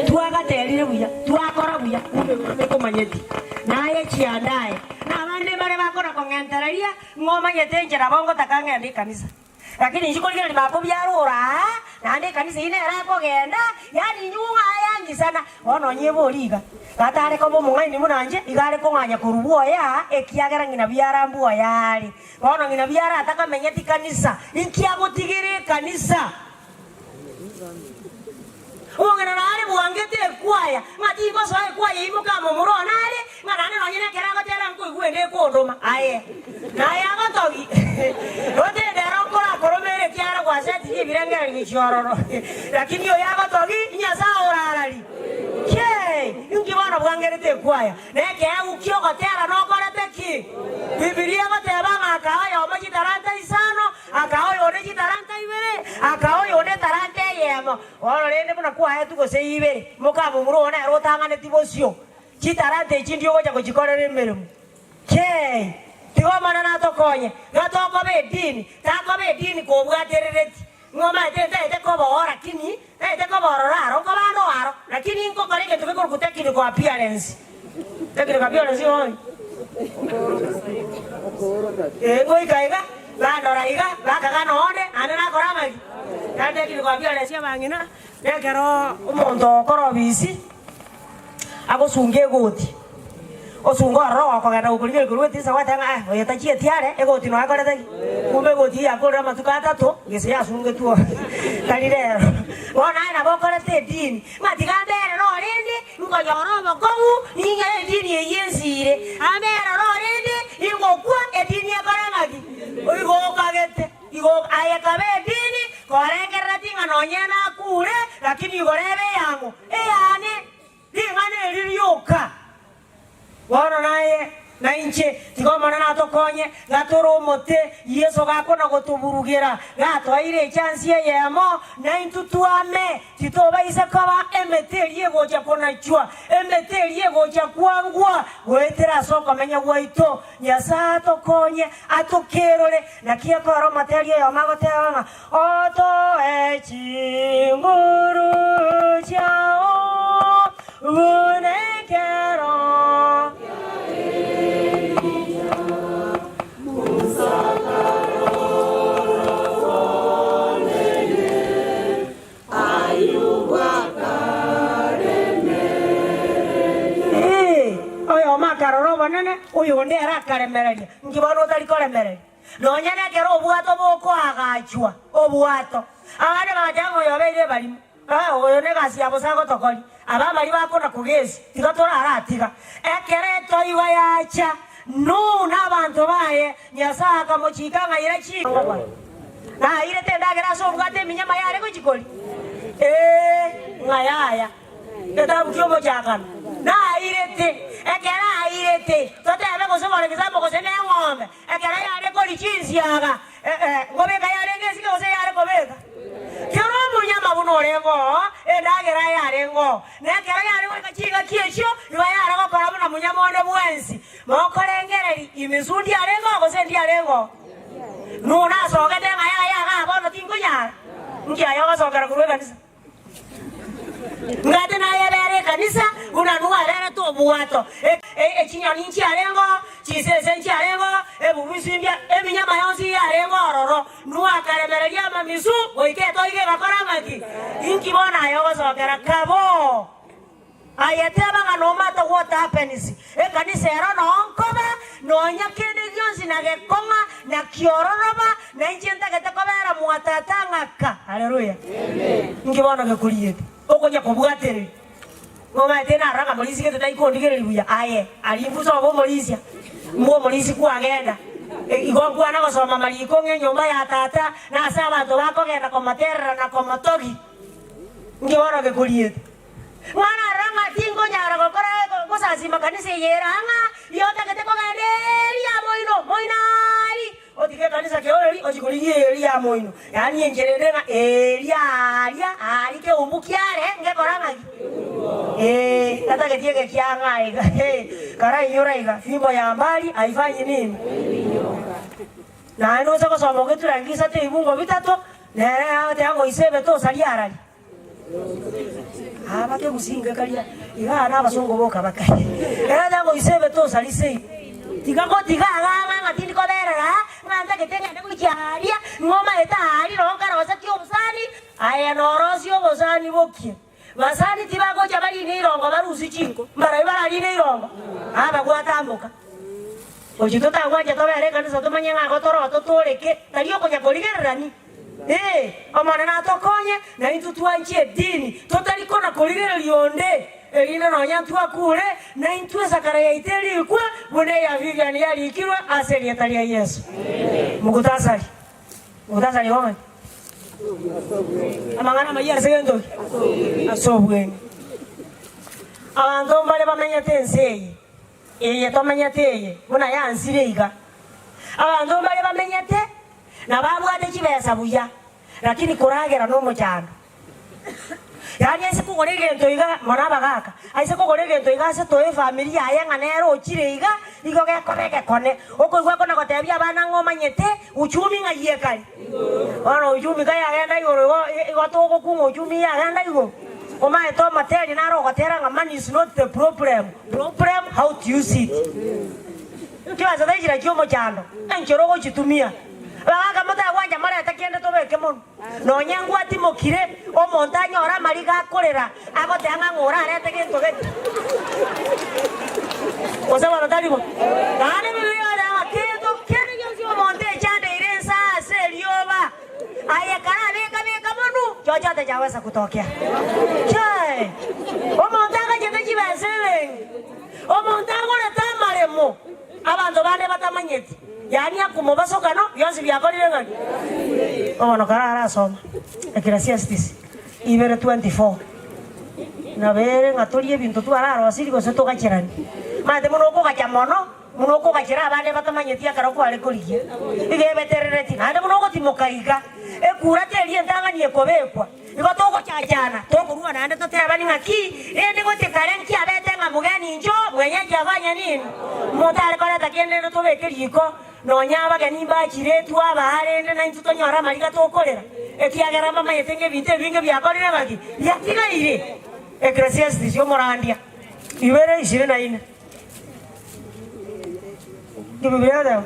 Twagaterire buya, twakora buya, kumbe igoro tekomanyeti. Naye chiandae, na abande mbare bakona kong'entereria, ng'a omanyete inche nabo ngotaka ng'ende ekanisa. Lakini inche korigereria makobiara ore aa, naende ekanisa eyio nere akogenda, yaani inchuo ng'a ayangisana. Bono onye ebori iga, gatare koba omong'aini buna inche, iga are kong'anya korwa bwoye aa, ekiagera ng'ina biara mbwoye are. Bono ng'ina biara atakamenyeti kanisa, inki agotigera ekanisa? Omong'ina nare bwangete ekwaya, ng'a tingosoa ekwaya eyio mokamomura one are, ng'a naende nonye nekero agotera nkoigwa ende ekondoma. Aye, naye agotogi, gotende ero nkorakoromere ekiagera gwasetirie ebirengererio gochia ororo. Lakini oyo agotogi, Nyasae orarari. Kei! Inki bono bwangerete ekwaya? Nekeegwa ki'ogotera nokorete ki? Bibilia egoteba ng'a akaa oyomo chitalanta isano, Akaa oyonde chitalanta ibere, akaa oyonde etalanta eyemo. Bono rende buna kwaetwe gose ibere, mokamomura oo nere otang'aneti bosio, chitalanta echi ndio ogocha gochikorera emeremo. Kei! Tiga Omonene atokonye, ng'a tokoba edini, takoba edini kobwaterereti, ng'a omanyete ntaete koba oo lakini ntaete koba ororo aro, nkoba ande oo aro, lakini nkokora egento gekorokwa technical appearance. Technical appearance ng'o? Ee, ngoika iga, bandora iga, bakagana onde, naende nakora amaki? Naende technical appearance abang'ina, nekero omonto okora obisi, agosunga egoti, osunga ororo gokogenda gokorigereria korwa etirisa gwateba ng'a eh, oyo tachieti are, egoti noyo akorete ki? Kumbe egoti eyio yakorire amatuko atato, gese yasungetwe oo, tari rero. Bono naye nabo okorete edini, ng'a tiga mbere norende, Nkonyora obokong'u, ning'e edini eyio ensiire. Amera rorende, ingokwa, edini ekore ng'aki? Igo okagete, igo aye kaba edini, korengerera ting'a nonye nakure, lakini igoro ebe eyang'o? Eyane. Ring'ana eri rioka. Bono naye na inche, tiga Omonene atokonye, gatore omote, Yeso gakona gotoburugera, gatoeire echansi eyemo, naintwe twame, titobaisa koba emete eria egocha konachwa, emete eria egocha kwangwa, goetera ase okomenya gwaito. Nyasae atokonye, atokerore. Naki ekero omoteri oyomo agoteba ng'a, Otoe chinguru chiao buna ekero. Ee, oyomo akarora obonene, oyonde ere akaremereria. Inki bono otari koremereria? Nonya nekero obwato bokoagachwa, obwato. Abande bagateba ng'a oyo obeire ebarimo, ah, oyo negasi ya bosa agotokoria. Aba abari bakona kogesia, tiga toraratiga. Ekero etoigo yacha, Nuhu na abanto baye, Nyasae akamochika ng'a ira chi. Nairete endagera ase obwato eminyama yare gochikoria? Ee, ng'a yaya. Egetabu ki'omochakano nairete, ekero airete, totebe gose for example gose neng'ombe, ekero yare koria chinsiaga, nkobeka yarenge esike gose yare kobeka? Kera omonyama buna orenge oo, endagera yarenge oo, na ekero yare goika chingaki echio, igo yare gokora buna monyama onde bwensi. Mokorengereria, imisu ndiarenge oo gose ndiarenge oo? Nuhu nasogete ng'a yaya igaa bono tinkonyara, nki aye ogosokera korwa ekanisa? Ngate nayebere ekanisa buna Nuhu aberete obwato. Echinyoni nchiarengeo, chisese nchiarengeo. Ebubisimbia, eminyama yonsi yarenge ororo, Nuhu akaremereria amamisu goika etoigo egakora ng'aki? Inki bono aye ogosokera? Kaboo! Aye teba ng'a no matter what happens, ekanisa ero noo nkoba, nonya kende gionsi na gekong'a, na kiororoba, na inche ntagete kobera mwa tata ng'aka. Haleluya! Inki bono gekoriete? Okonya kobwatereria. Nomanyete narora ng'a morisia gete tari kondigereria buya, aye aria imbusa obe omorisia, mbwa omorisia kwagenda. Igo nkwana gosoma amariko ng'a enyomba ya tata nase abanto bakogenda komoterera na komotogia. Inki bono gekoriete? Ng'a narora ng'a tinkonyara gokora gosasima kanisa eye ere ang'a, igo ntagete kogenda eria moino, moino aria, otige ekanisa keoreri ochie korigia eria moino. Yaani enchera ende ng'a eria aria aria keumbu kiare ngekora ng'aki? Ee, tatageti egekiang'a iga, ee, karainyora iga, fimbo ya mbali haifanyi nini? Naende ose gosoma ogeturangi isato ebibungo bitato, nere agoteba ng'a oise ebete osarie arari. Aba kegusinge karia igaa na abasongo boka bakaria. Ere goisa ebete osarise igo. Tiga gotiga agang'a ng'a tindi koberera aa, ng'a ntagete ng'ende gochia aaria, ng'a omaete aaria noo nkarosetie obosani, aye norosie obosani bokie. Basani tibagocha barine irongo barusie chinko, mbarabwo bararine irongo, aba gwatamboka. Gochia totagwancha tobere ekanisa tomanye ng'a igo toroe totooreke, tari okonya korigererani. Ee, Omonene atokonye, na intwe twanche edini, totari kona korigereria onde, erinde nonya ntwakure, na intwe esakara yaito erikwe buna eya Vivian yarikirwe ase erieta ria Yeso. Mugutasari. Mugutasari igo ng'aki? Amang'ana amayia ase gento ki? Ase obweng'e. Abanto mbare bamenyete ense eye, eye tomenyete eye, buna yansire iga. Abanto mbare bamenyete Na babwate chibesa buya, lakini koragera nomochando. Yaani aise kogora egento iga, mono abagaka, aise kogora egento iga ase toe efamiri yaye ng'a nere ochire iga, igo gekoba egekone. Okoigwa kona gotebia abana ng'a omanyete uchumi ng'ai ekare. Bono uchumi kayagenda igoro igo igo togokung'a uchumi yagenda igoro. Omanyete omoteri naro ogotera ng'a money is not the problem, problem how to use it. Chibesa taichira chi'omochando, enchera ogochitumia. Abagaaka motagwancha morete kende tobeke monwe. Nonya ngwatimokire, omonto anyore amariga akorera, agoteba ng'a ng'o orarete gento gete. Gose bono tari bo? Naende Biblia egoteba ng'a kento kende gionsi omonto echandeire ense ase erioba, aye karabeka-beka monwe, chochote chaweza kutokea. Chai! Omonto agachete chibesa ebenki. Omonto agorete amaremo abanto bande batamanyeti, yaani akomobasokano, bionsi biakorire ng'aki? Bono kararasoma Ecclesiastes 2:24, nabo ere ng'a torie ebinto twararosirie gose togacheranie. Omanyete buna okogacha mono, buna okogachera abande batamanyeti ekero kware korigia, iga ebeterereti, naende buna ogotimoka iga, ekura teria entang'ani ekobekwa. Igo togochachana, tokorua naende totebani ng'aki, rende gochia kare nkiabete ng'a mogeni incho, mwenyeji afanye nini? Motare koreta kende rende tobeke riko, nonya abageni mbachire twabaa rende naintwe tonyore amariga tokorera, ekiagera mbamanyete ng'a ebinto ebinge biakorire ng'aki? Biatigaire. Ecclesiastes omorandia, ibere ishirini na ine. Bibilia egoteba?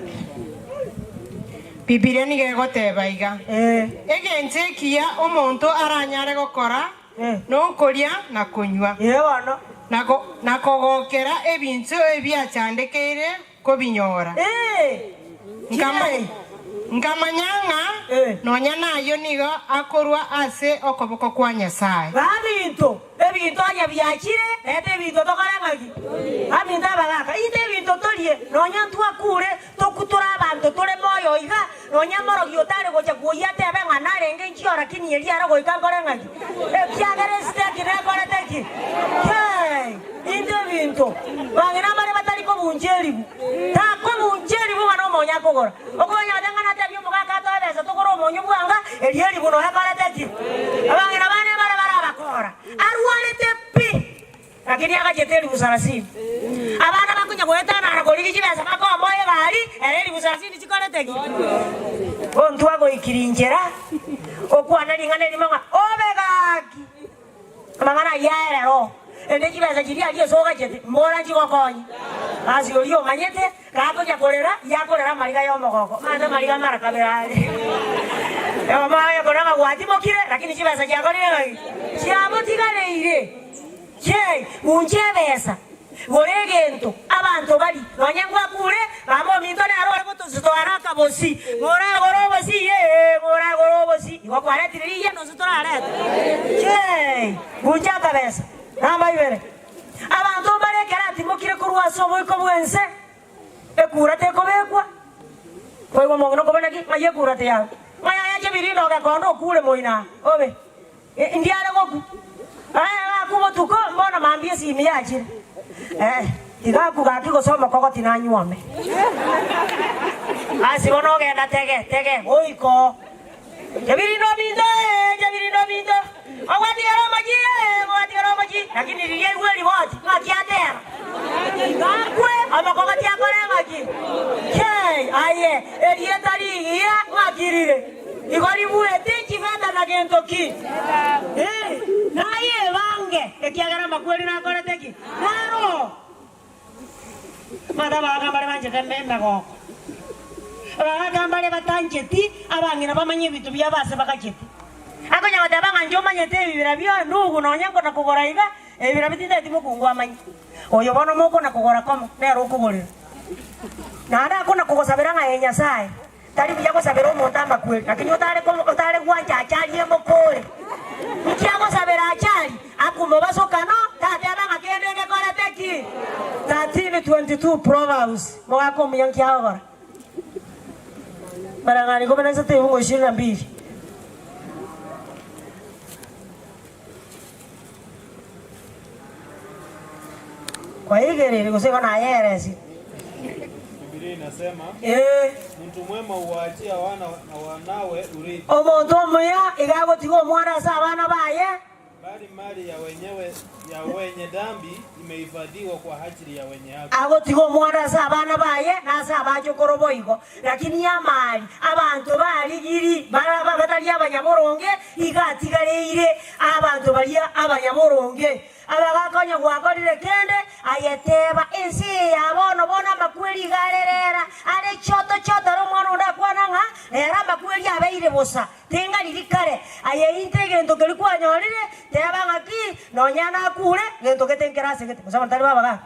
Bibilia nigo egoteba iga, Ee. Egento ekiya omonto aranyare gokora Eh. nokoria na konywa, Ee bono. na go- na kogokera ebinto ebiachandekeire kobinyora. Ee. Nkama- Chire. Nkamanya ng'a Eh. nonya nayio nigo akorwa ase okoboko kwa Nyasae. Baminto, ebinto onye biachire, reta ebinto tokore ng'aki? Baminto abagaaka, ita ebinto torie, nonya ntwakure, tokutore abanto tore moyo iga, nonya morogi otare gocha kwoyia atebe ng'a narenge inchio lakini erio aro goika nkore ng'aki? Ekiagera esiteki nekorete ki? Kei! Into ebinto. Bang'ina mbare batari kobuncha eribu. Takobuncha eribu ng'a nomonyo akogora. Okonyora ng'a natebie omogaka atoe ebesa togore omonyo bwanga, erio eribu noyo akorete ki? Abang'ina bane mbare bare abakora. Arwarete pi, lakini agachete eribu sarasini. Abana bakonya goetanana korigia chibesa bakomoa egari, ere eribu sarasini chikorete ki? Ontwe agoikiri inchera, okwana ring'ana erimo ng'a obe gaki! Amang'ana ayio aerero. Ende chibesa chiria aria ase ogachete, mbora nchigokonye. Ase oria omanyete, gakonya korera, yakorera amariga y'omogoko. Omanyete amariga mara kabere are. Omanye korera ng'a gwatimokire, lakini chibesa chiakorire ng'aki? Chiamotigareire. Chei, guncha ebesa, gora egento, abanto barie, nonya ngwakure, mama ominto nere ore gotositoara akabosi, ng'oragore obosi, ee, ng'oragore obosi, igo kwaretire rigiya nonsi torarete. Chei, guncha akabesa, namba ibere. Abanto mbare ekero atimokire korwa ase oboiko bw'ense, ekura tekobekwa, kwaigwa omong'ina okobana ki? Ng'ai ekura teyao? Ng'ai aya chebirindo ogekonda okure moino aa, obe. Ndiare gokwa. Aye gakwa botuko, mbono mambia esimi yachire. Eh, tigakwa gaki gose omokogoti nanyuome. Ase bono ogenda tege, tege, goika oo. Jabirindo ominto ee, jabirindo ominto, ogwatigara omochie ee, ogwatigara omochie, lakini riria aigwe eriboti, ng'aki ateba? Gakwe, omokogoti akore ng'aki? Chei, aye, erieta rigiya ng'aki rire? Igo ribuete chifeta na gento ki? Ee, naye ebange, ekiagera amakweri nakorete ki? Naro. Abanto abagaaka mbare banchete emegoko, abagaaka mbare batancheti abang'ina bamanye ebinto biabo ase bagachete. Akonya goteba ng'a inche omanyete ebibira bia ndugu nonya nkona kogora iga, ebibira bitinteti mokungu amanye. Oyo bono mokona kogora komo, nere okogorera. Naende akona kogosabera ng'a ee Nyasae. Tari buya gosabera omonto amakweri, lakini otare otare gwancha achari emokore. Inki agosabera achari? Akomobasokano, tateba ng'a kende ngekorete ki? 13:22 Proverbs, Mogaka omuya nki agokora? Marang'ani ikomi na isato ebungo ishirini na mbili. Kwaigereire gose igo nayeresie? Bibilia inasema, Ee. Mtu mwema huwaachia wana na wanawe urithi, Omonto omuya iga agotiga omwana ase abana baye. bali mali ya wenyewe ya wenye dhambi imehifadhiwa kwa ajili ya wenye haki. Agotiga omwana ase abana baye na ase abachokoro boigo. Lakini amari abanto barigiri baraba batari abanyaboronge iga atigareire abanto baria abanyaboronge. Abagakonya gwakorire kende, aye teba, Ense eye ya bono bono amakweri iga are rera, are choto choto are omwana onde akwana ng'a rero amakweri abeire bosa, tinga riria kare. Aye inte egento keria kwanyorire, teba ng'aki, nonya nakure, gento gete nkere ase gete. Gose abanto tari babagaka?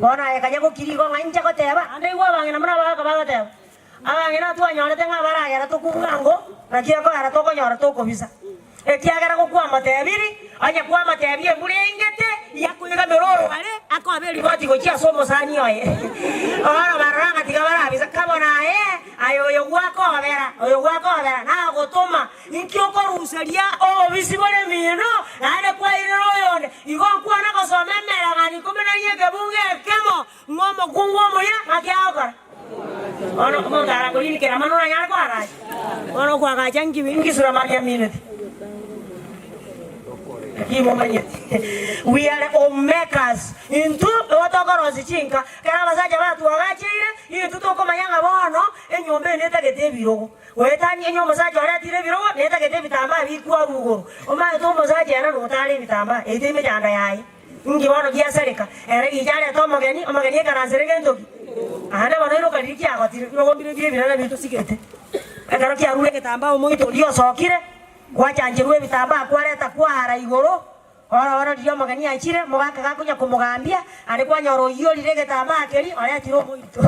Bono aye kanya gokira igo ng'a inche goteba, naende igwa abang'ina buna abagaka bagoteba, Abang'ina twanyorete ng'a baragera tokwe bwango, naki ekoera tokonyora tokobisa. Ekiagera gokwamotebirie, onye kwamotebia embura eingete, yakoigamera orware, akobe eriboti gochia ase omosani oye. Bono barora ng'a tiga barabisa, kabona aye, aye oyo gwakobera, oyo gwakobera, nagotoma, inki okoruseria obobisi bore mino, naende kwairera oyonde. Igo nkwana gosoma emereng'anio ikomi na inye ekebungo ekemo, Ng'a omokungu omuya naki agokora? Bono omonto arakorinikera amang'ana oranyare koagacha. Bono okoagacha nki nki Sulemani amineti? Naki momanyeti? We are home makers. Intwe nigo tokorosia chinka. Ekero abasacha batwagacheire, intwe tokomanya ng'a bono enyomba eye netagete ebirogo. Goetania onye omosacha oretire ebirogo, netagete ebitambaa bikwarwa igoro. Omanyete omosacha ere notare ebitambaa, eyio temechando yaye. Inki bono giasareka? Ere gicha arete omogeni, omogeni ekaransere gento ki? Aande bono iroka riria kiagotire, irogo mbire bie ebirara bitosigete. Ekero kiarure egetambaa omoito oria osokire, gwachancherwa ebitambaa kwareta kwara igoro, oro bono riria omogeni achire, omogaka gakonya komogambia, aria kwanyora oyio orire egetambaa keria oretire omoito.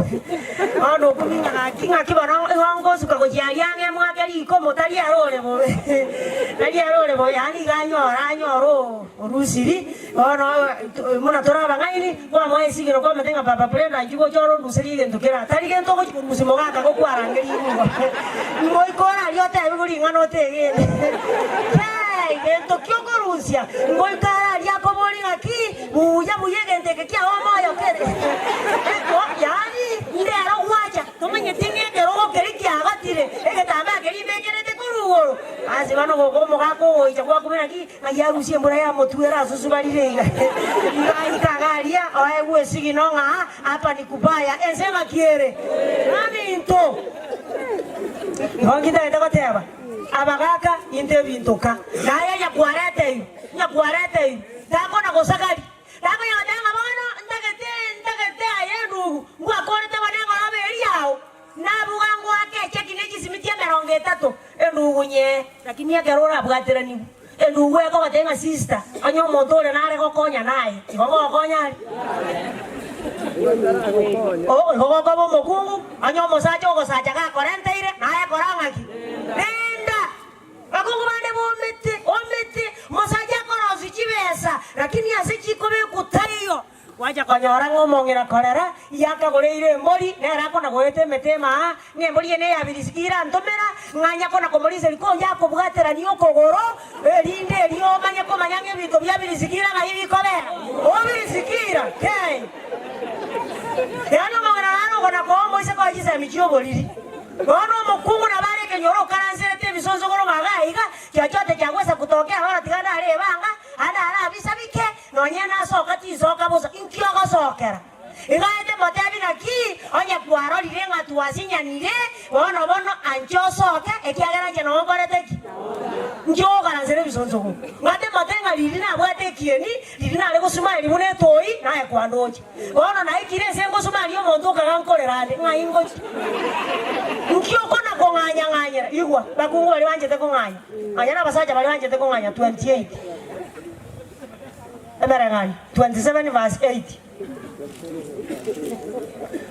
Bono okumia ng'a gaki ng'aki bono igo ngosuka gochia aria ang'e mwake riko motari aro ore bobe, tari aro ore bobe, yaani iga anyore anyore oo. Orusiri, bono buna tore abang'aini, kwamoa esigino kwamete ng'a Papa Brenda inchuo gocha ore onduserie egento kera tari gento ogochia korusia mogaka gokwarangeria igoro. Ngoika ore aria otebigwe ring'ana otegene. Kei! Gento ki okorusia? Ngoika are aria akoborie ng'aki buya buya egento eke kiao omoyo kere. Yaani ndero gwacha tomanyeti ng'a ekerogo keria kiagotire, egetambaa keria mbekerete korwa igoro. Ase bono goka omogaka ogoicha gwakobera naki Ng'ai arusie embura yamotwera ase osubarire iga? Iga aika iga aria, oegwe esigino ng'a hapa ni kubaya, ense ng'aki ere? Naminto! Igo nkintagete goteba, abagaka, into ebinto ka. Naye nyakwarete eira, nyakwarete eira, takona gosagaria. Takonya goteba ng'a bono ntagete ntagete aye endugu, ngwakorete bono engoroba eria yao, nabuga ngoake echeki ne chisimiti emerongo etato, endugu nyee. Lakini ekero orabwateranigwe, endugu ekogotebia ng'a sister, onye omonto ore nare gokonya naye, igo gokonya are? Oo igo gokoba omokungu, onye omosacha ogosacha gakorenteire, naye kora ng'aki? Renda! Bakungu bande bomete, omete, omosacha akorosia chibesa, lakini ase chikobekwa taiyo. Gwacha konyora ng'a omong'ina korera, yakagoreire embori, nere akona-goeta emete emaa, ng'a embori eye neya birisiki irantomera, ng'a anya kona-komoriseria konye akobwaterania okogoro, erinde erio omanye komanya ng'a ebinto bia birisiki ira ng'ai bikobera. Obirisiki ira, kei. Yaani omong'ina nare okona-koa omoiseke oye chisemi chi'oboriri. Bono omokungu nabo are ekenyoro okaranserete ebisonsogoro ng'a iga iga, chochote chiagwesa kutokea bono tiga ndare ebanga, ande arabisabike, nonye nasoka tinsoka bosa, inki ogosokera? Iga aete motebi naki, onye kwarorire ng'a twasinyanire, bono bono anche osoke, ekiagera inche noo nkorete ki? Inki ogokaransera ebisonsogoro? Ng'ate mote ng'a riria nabwate ekieni, riria nare gosumaria buna etoi, naye kwandoche. Bono naikire ense ngosumaria omonto okaga nkorera ande, ng'ai ngochia? Nki okona kong'anya-ng'anyera? Igwa, bakungu baria banchete kong'anya, nonya nabasacha baria banchete kong'anya 28. Emereng'anio 27 verse 8.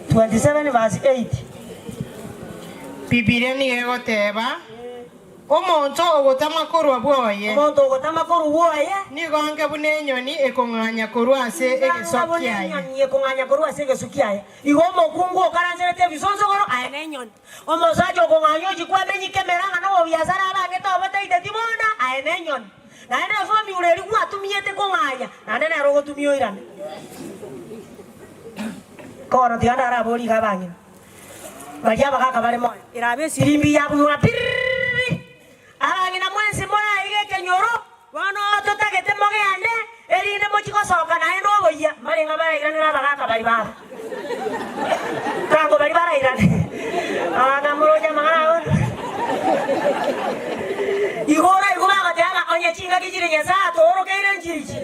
27 verse 8. Bibilia nigo egoteba, Omonto ogotama korwa bwoye. Omonto ogotama korwa bwoye. Nigo ange buna enyoni ekong'anya korwa ase egeso Anga buna kiaye. enyoni ekong'anya korwa ase egeso kiaye. Igo omokungu okaranserete ebisonsogoro, aye nenyoni. Omosacha okong'anya ochia kwamenyika emerang'a na obobiasara abangete obotaiteti bonda, aye nenyoni. Naende ase omiura eria gwatumiete kong'anya, naende nere ogotumia oirane. Kono tiga ndaraborie iga abang'ina. Baria abagaaka bare moyo, erabe esirimbi yabugigwa piriri. Abang'ina mwensi more aiga ekenyoro, bono totagete mogende, erinde mochie gosoka naende oboyia. Mbarenge abarairanere abagaaka baria babo. Kango baria barairane. Abagaaka moroche amang'ana aya onsi. Igo oraigwe bagoteba ng'a onye chingaki chire Nyasae atoorokeire nchirichi,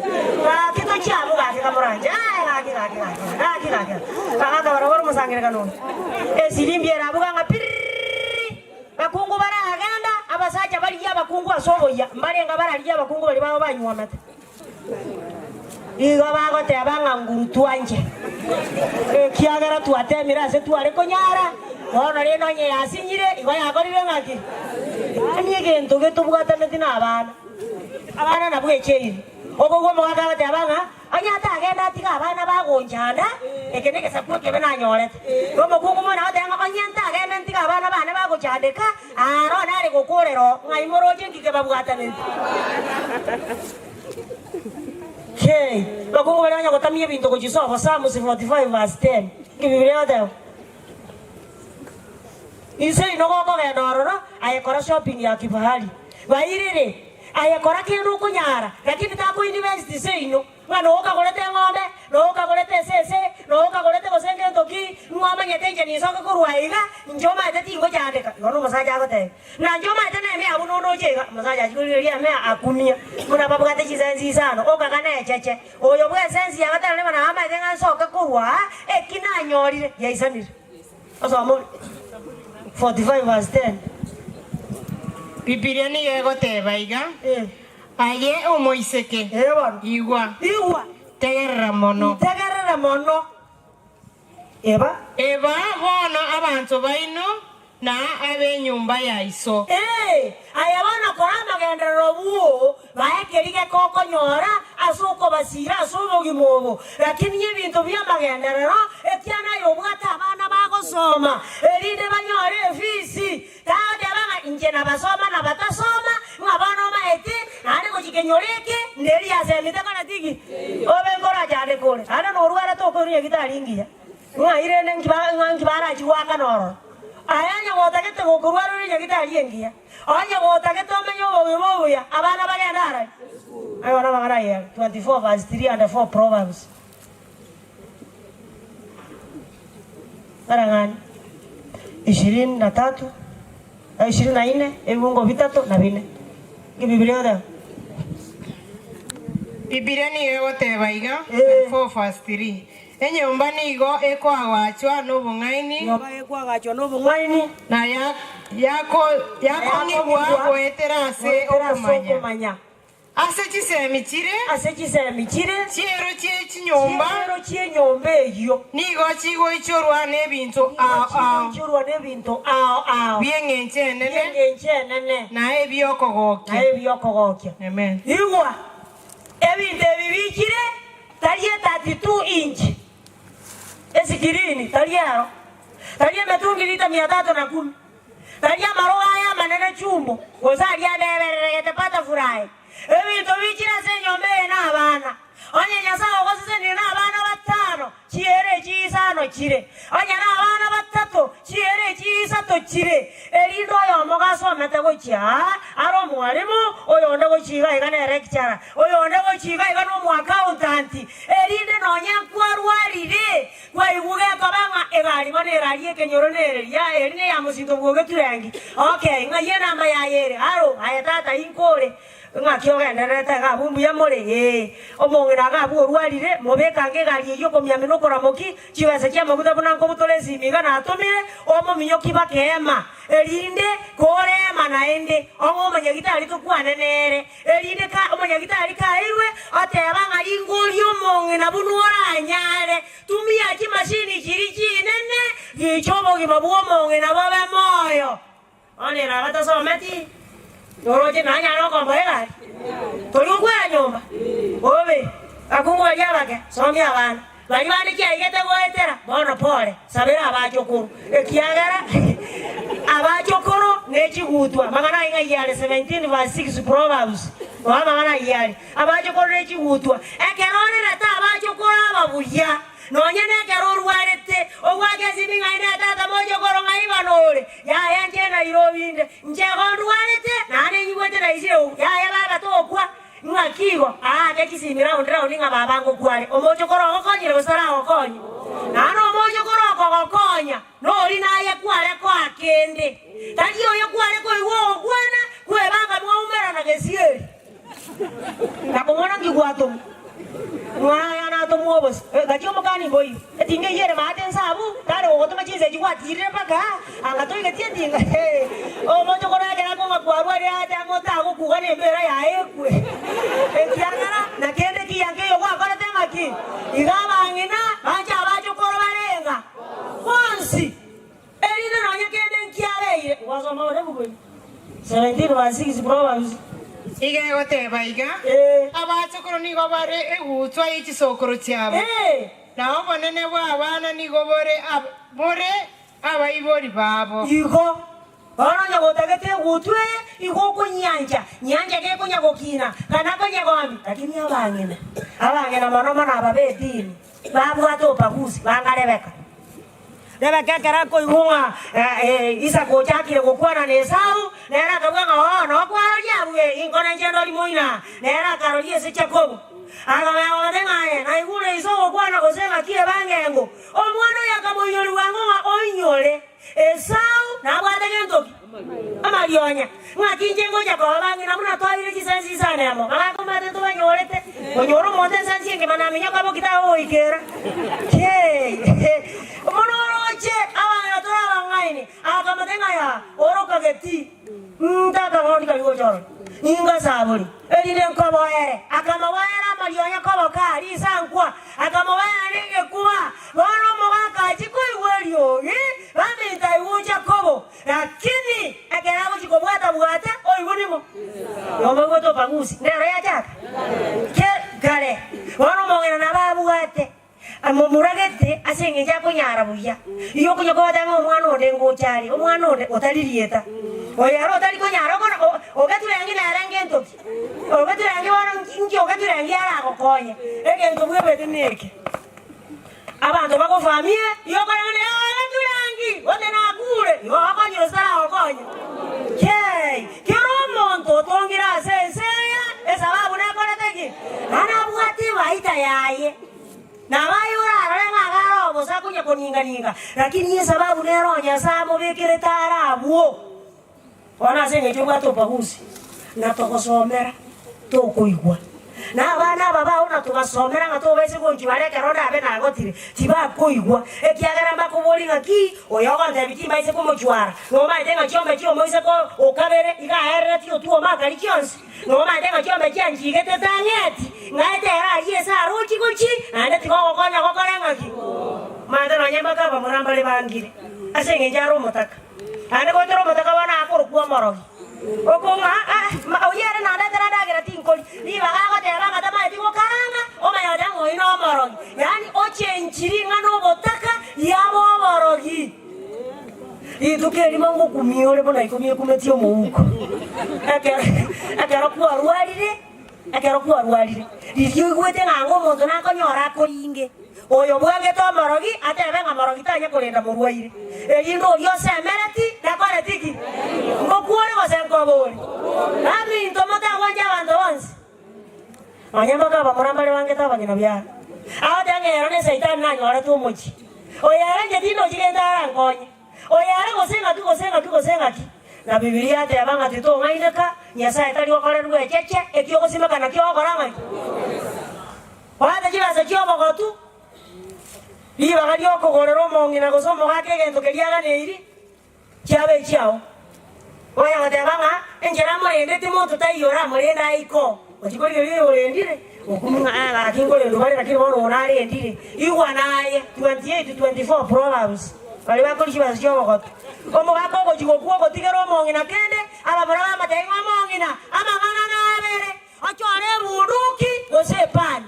gaki tochie abwo gaki kamoranche. Aye gaki gaki gaki gaki gaki. Bagaka barabwo omosangererekano oyo. Esirimbi erabuga ng'a piriri, bakungu baragenda, abasacha barigie abakungu ase oboyia, mbarenge abararigie abakungu baria babo banyuomete. Igo bagoteba ng'a nguru twanche, ekiagera twatemire ase tware konyara, bono rende onye yasinyire, igo yakorire ng'aki? Yaani egento getobwataneti nabana, abana nabwo echeiri. Okogwa omogaka agoteba ng'a Onye atagenda atige abana bagonchanda, eke negesaku ekebe nanyorete. Na omokungu mono agoteba ng'a onye ntagende ntige abana bane bagochandeka, aro nare gokoorera oo, ng'ai moroche nki kebabwatanete? Kei, abakungu baria banya gotamia ebinto gochia sobo, Psalms 45 verse 10, nki Bibilia egoteba? Inse ino gokogenda ororo, aye kora shopping ya kifahari, bairere, Aye kora kende okonyara, lakini takoinvest seino, ng'a nokagorete eng'ombe, nokagorete esese, nokagorete gose ngento ki, ng'a omanyete inche ninsoke korwa aiga, inche omanyete tingochandeka. Igo nomosacha agoteba. Na inche omanyete nemea buna ondoche iga, omosacha achia korigereria emea akumia, buna babwate chisensi isano, okaga necheche. Oyo bw'esensi yagatera nigo naye amaete ng'a nsoke korwa aa, eki nanyorire, yaisanire. Osome ore 45 verse 10. Bibilia nigo egoteba iga, Eh. Aye omoiseke, Eh bono. igwa, Igwa. tegerera mono. Tegerera mono. Eba. Eba bono abanto baino na ab'enyomba ya iso. Ee, aye bono kora amagenderero bwoo, bae keria gekokonyora ase okobasiira ase obogima obo. Lakini ebinto bi'amagenderero, ekiana aye obwate abana bagosoma, erinde banyore efisi. Tagoteba ng'a inche nabasoma na batasoma, ng'a bono omaete, naende gochia kenyoro eke, nderi ase emete koreti ki? Obe nkorachande kore, naende norware tokoirwa nyagitari engiya. Ng'ai rende ng'a nki barachie goakana ororo? Aye onye gotagete gokorwara ore nyagitari engiya, onye gotagete omenye obogima obuya, abana bagende arari. Aye bono amang'ana ayio are 24 verse 3 and 4 Proverbs. Arang'ani ishirini na tatu, ishirini na ine, ebibungo bitato na bine. Nki Bibilia egoteba? Bibilia nigo egoteba iga, 4 verse 3, Enyomba nigo ekoagachwa nobong'aini, Enyomba ekoagachwa nobong'aini, na yakong'igwa goetera ase okomanya. Ase chisemi chire. Ase chisemi chire. Chiero chie chinyomba. Chiero chi'enyomba eyio. Nigo chigoichorwa n'ebinto ao ao. Nigo chigoichorwa n'ebinto ao ao. Bi'engencho enene. Bi'engencho enene. Na ebi'okogokia. Na ebi'okogokia. Amen. Igwa, ebinto ebi bichire, tari e 32 inch esikirini, tari ero, tari emetungi lita mia tatu na kumi. Tari amarogo aya amanene chumbo, gose aria adebereregete butterfly. Ebinto bichire ase enyomba eye nabana. Onye Nyasae ogosesenirie nabana batano, chiere echi isano chire. Onye nabana batato, chiere echi isato chire. Erinde oyomo gasomete gochia aa are omwalimu, oyonde gochia iga iga ne lecturer, oyonde gochia iga iga nomoaccountant, erinde nonye nkwarwarire, Kwaigwa gekoba ng'a egari bono erarie ekenyoro nere riria eri neya mosinto bw'ogeturengi. Okay, ng'ai enamba yaye ere? Aro, aye tata inkore. Ng'aki ogendererete iga abwo mbuya more? Ee. Omong'ina iga abwo orwarire, mobeke ange egari eyio okomiamina okoramoki, chibesa chi'amaguta buna nkobutora esimi iga natomire, omominyoki baka eema, erinde kore eema naende, ong'e omonyagitari tokwane nere. Erinde ka omonyagitari kairwe, oteba ng'a ringoria omong'ina buna oranyare, tumia chimashini chiria chinene, gicha obogima bw'omong'ina bobe moyo. Bono ere abatasometi, oroche nanyare okomboa egari? Tori gokwera nyomba? Bobe, akungu baria abake, somia abana. Baria bande kiaigete goetera, bono pore, sabera abachokoro, ekiagera abachokoro ne chigutwa. Amang'ana ayio ng'ai are 17 verse 6 Proverbs, oo amang'ana ayio are. Abachokoro ne chigutwa. Ekero orerete abachokoro aba buya, nonye nekero orwarete, ogwake esimi ng'ai ne tata mochokoro ng'ai bono ore, yaya nche Nairobi inde, nche igo ndwarete, naende nyigwete naisire yaya baba tokwa. Ng'aki igo aake chisimi round round ng'a baba ngokware, omochokoro ogokonyire gose taragokonye? Naende omochokoro okogokonya nori naye kware koa kende, tari oyo kware koigwa ogokwana kwebanga mwaumerana gesieri. Nakomona nki gwatomwa? Ng'a natomwa obosio. Gachia omokani mboiyo, etinga eyio ere maate nsabu, tare gogotoma chinsa echi gwatirire mpaka aa, anga toigeti etinga hee. Omochokoro ekero akong'a kwarwa aria ache ang'e otagokuga na embera yaye ekwe. Ekiagera na kende kiya nkeiyo gwakorete ng'aki? Iga abang'ina banche abachokoro barenga bonsi, erinde nonye kende nkiabeire. Gwasoma ore buku eye 17 verse 6 Proverbs. Iga egoteba iga, Ee. Abachokoro nigo bare eguutwa ye chisokoro chiabo, Ee. na obonene bw'abana nigo bore bore abaibori babo. Igo bono onye gotagete eguutwa eye, igo okonyiancha, nyiancha gekonya gokina, kana konyegombi. Lakini abang'ina, abang'ina mono mono aba b'edini, babwate obaguzi, banga Rebeka. Rebeka ekero akoigwa ng'a Isaka ochakire gokwana na Esau, nere akabua ng'a oo nokwaroria abwo, inko nenche ndori moina. Nere akaroria ase Jakobo, akamanya ng'a aye naigure iso ogokwana gose ng'aki ebangengo. Omwana oyo akamoinyora bwango ng'a oinyore Esau nabwate gento ki? Amarionya. Ng'aki inche ngocha koba bang'ina buna twaeire chisensi isano emo, bagakomate ntobanyorete. Onyore omonto esensi engima naminyoka boki tagogoikera. Kei! Buna oroche abang'ina tore abang'aini, akamate ng'a yaa, oroka getii. Ntakang'ondi karia gocha ororo, ningasabori, erinde nkoboere. Akamoboera amarionya koboka risankwa, akamoboera negekuba. Bono omogaka achia koigwa eriogi, baminto aigwe Jakobo, lakini ekero agochia kobwata-bwata, oigwe ning'o? Nomoigwete obagusi, nero yachaka kare. Bono omong'ina nabo abwate. Amomuragete ase engencho akonyara buya. Igo okonya kogoteba ng'a omwana onde ngocha are, omwana onde otari rieta. Oyo ere otari konyara okona ogeturengi nere ngento ki? Ogeturengi bono nki ogeturengi aragokonye? Egento bwebete neke. Abanto bagofamie, igo okoreng'ana ee ogeturengi, gose nakure, igo ogokonyire gose taragokonya. Kei! Kera omonto otongire ase ense eye, esababu nekorete ki? Naende abwate ebaita yaye. Nabo aye orarore ng'a iga are obosa akonya koninga-ninga, lakini esababu nere o Nyasae amobekerete are abwo. Bono ase engencho obwate obagusi, na togosomera, tokoigwa. Na abana aba bao natobasomera ng'a tobaise gonchibara ekero ndabe nagotire, tibakoigwa, ekiagera mbakoborie ng'a ki oyo ogontebia timbaise komochwara. Nomaete ng'a chiombe chi'omoiseke o kabere iga aereretie otwoma akari chionsi? Nomaete ng'a chiombe chianchigete tang'eti, ng'a etere aria ase arochi gochia, naende tiga ogokonya gokore ng'aki? Maete nonye mpaka abamura mbare bangire, ase engencho are omotaka. Naende goetera omotaka bono akorokwa omorogi. Okong'a, oyio ere nandetera endagera tinkori, ribaga agoteba ng'a tamaeti gokaranga, omanye goteba ng'a oyio nomorogi. Yaani ochenchi ring'ana obotaka riaba oborogi. Rituko erimo ngokumia ore buna ikomi ekumetie omouko. Ekero ekero kwarwarire, ekero kwarwarire, riria oigwete ng'a ang'e omonto nakonyora akoringe, oyo bwangete omorogi atebe ng'a morogi tanya korenda morwaire, erinde oria osemereti takoreti ki? Ngokwa ore gose nkoba ore? Baminto motagwancha abanto bonsi. Nonya mpaka abamura mbare bangete abang'ina biara. Agoteba ng'a ero ne Saitani nanyorete omochie. Oyo ere inche tindochi gento arankonye. Oyo ere gose ng'aki gose ng'aki gose ng'aki. Na Bibilia yateba ng'a titong'aineka, Nyasae tari gokorerwa echeche, eki ogosimeka nakio ogokora ng'aki? Bwata chibesa chi'obogotu, ribaga ri'okogorera omong'ina gose omogaka egento keria aganeiri, chiaba echiao. Onya goteba ng'a enchera amorendete monto taiyo oramorende aike oo, ochia korigereria oyo orendire, okumia ng'a eh gaki nkorendwa bare lakini bono oyo narendire. Igwa naye, 28 24 Proverbs, baria bakoria chibesa chi'obogotu. Omogaka ogochia gokwa ogotigera omong'ina kende, abamura bamotebia ng'a omong'ina, amang'ana nabere, Ochore ebunduki gose epani.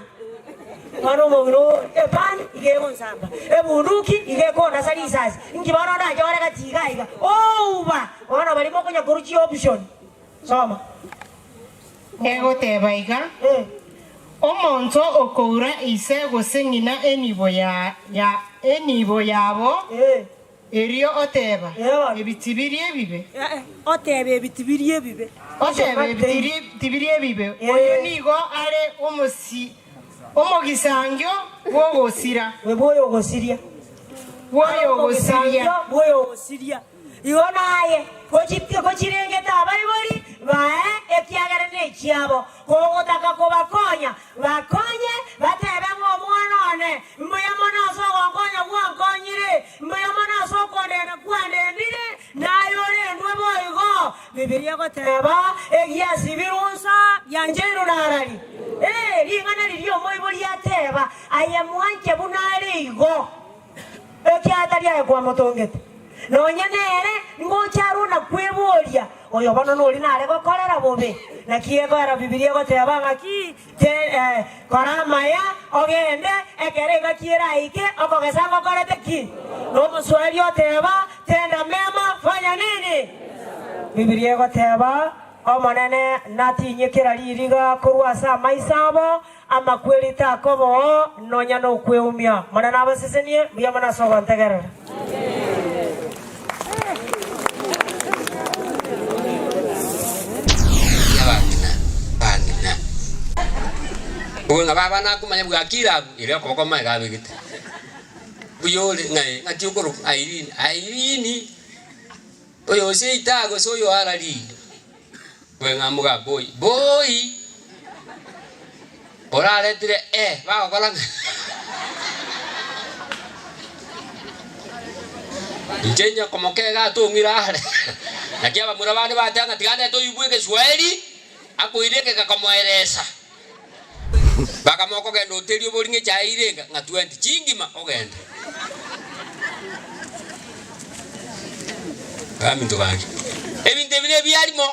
Bono omong'ina oo, epani iga egonsamba, ebunduki iga ekondasa risasi, inki bono ndachore gati iga iga? Ouba! Bono baria mokonya korwa chioption. Soma. Egoteba iga, Eh. Omonto okoura ise gose ng'ina enibo ya ya enibo yabo, Eh. Erio oteba, Ee bono. Ebi tibiri ebibe. Ee, oteba ebi tibiri ebibe. Oteba ebi tiri- tibiri ebibe. Ee. Oyo nigo are omosi omogisangio bw'ogosira. We bw'oyogosiria. Bw'oyogosiria. Bw'oyogosiria. Igo naye gochi- gochirengete abaibori bae ekiagera nechiabo, kogotaka kobakonya, bakonye, batebe ng'a omwana one Mbuya mono ase ogonkonya gwankonyire, mbuya mono ase okondenda kwandendire, naye orendwe boigo. Bibilia egoteba, Egiasibirwe nsa giancheirwe narari. Ee, ring'ana riria omoibori ateba, Aye mwanche buna are igo, ekiagera tari aye kwamotongete. Nonya nere ngocha arwe na kweboria, Oyo bono noria nare gokorera bobe? Naki egoera Bibilia egoteba ng'aki? Kora amaya, ogende, ekero engaki eraike, okogesa ngokorete ki? Nomoswahili oteba, Tenda mema, fanya nini? Bibilia egoteba, Omonene natinyie kera ririga korwa ase amaiso abo, amakweri takoba oo, nonya nokweumia. Omonene abasesenie, mbuya mono ase ogontegerera. Abang'ina, bang'ina. Oyo ng'a baba nakomanya bwakire abwo, erio okoboko magega abegete. Mbuya ore ng'a ee, ng'aki okorokwa Irene, Irene, oyo oseita gose oyo arari, oyo ng'a moga boy, boy, oraretire eh bagokora ng'a Inche onye komokega atong'ire are, naki abamura bande bateba ng'a tiga ndete oyio bw'egeswaeri, akoire egeka komoeresa. Bakamoa okogenda oterie obori ng'a echae eire enga ng'a 20, chingima ogende. Baminto gaki, ebinto ebi nebiarimo,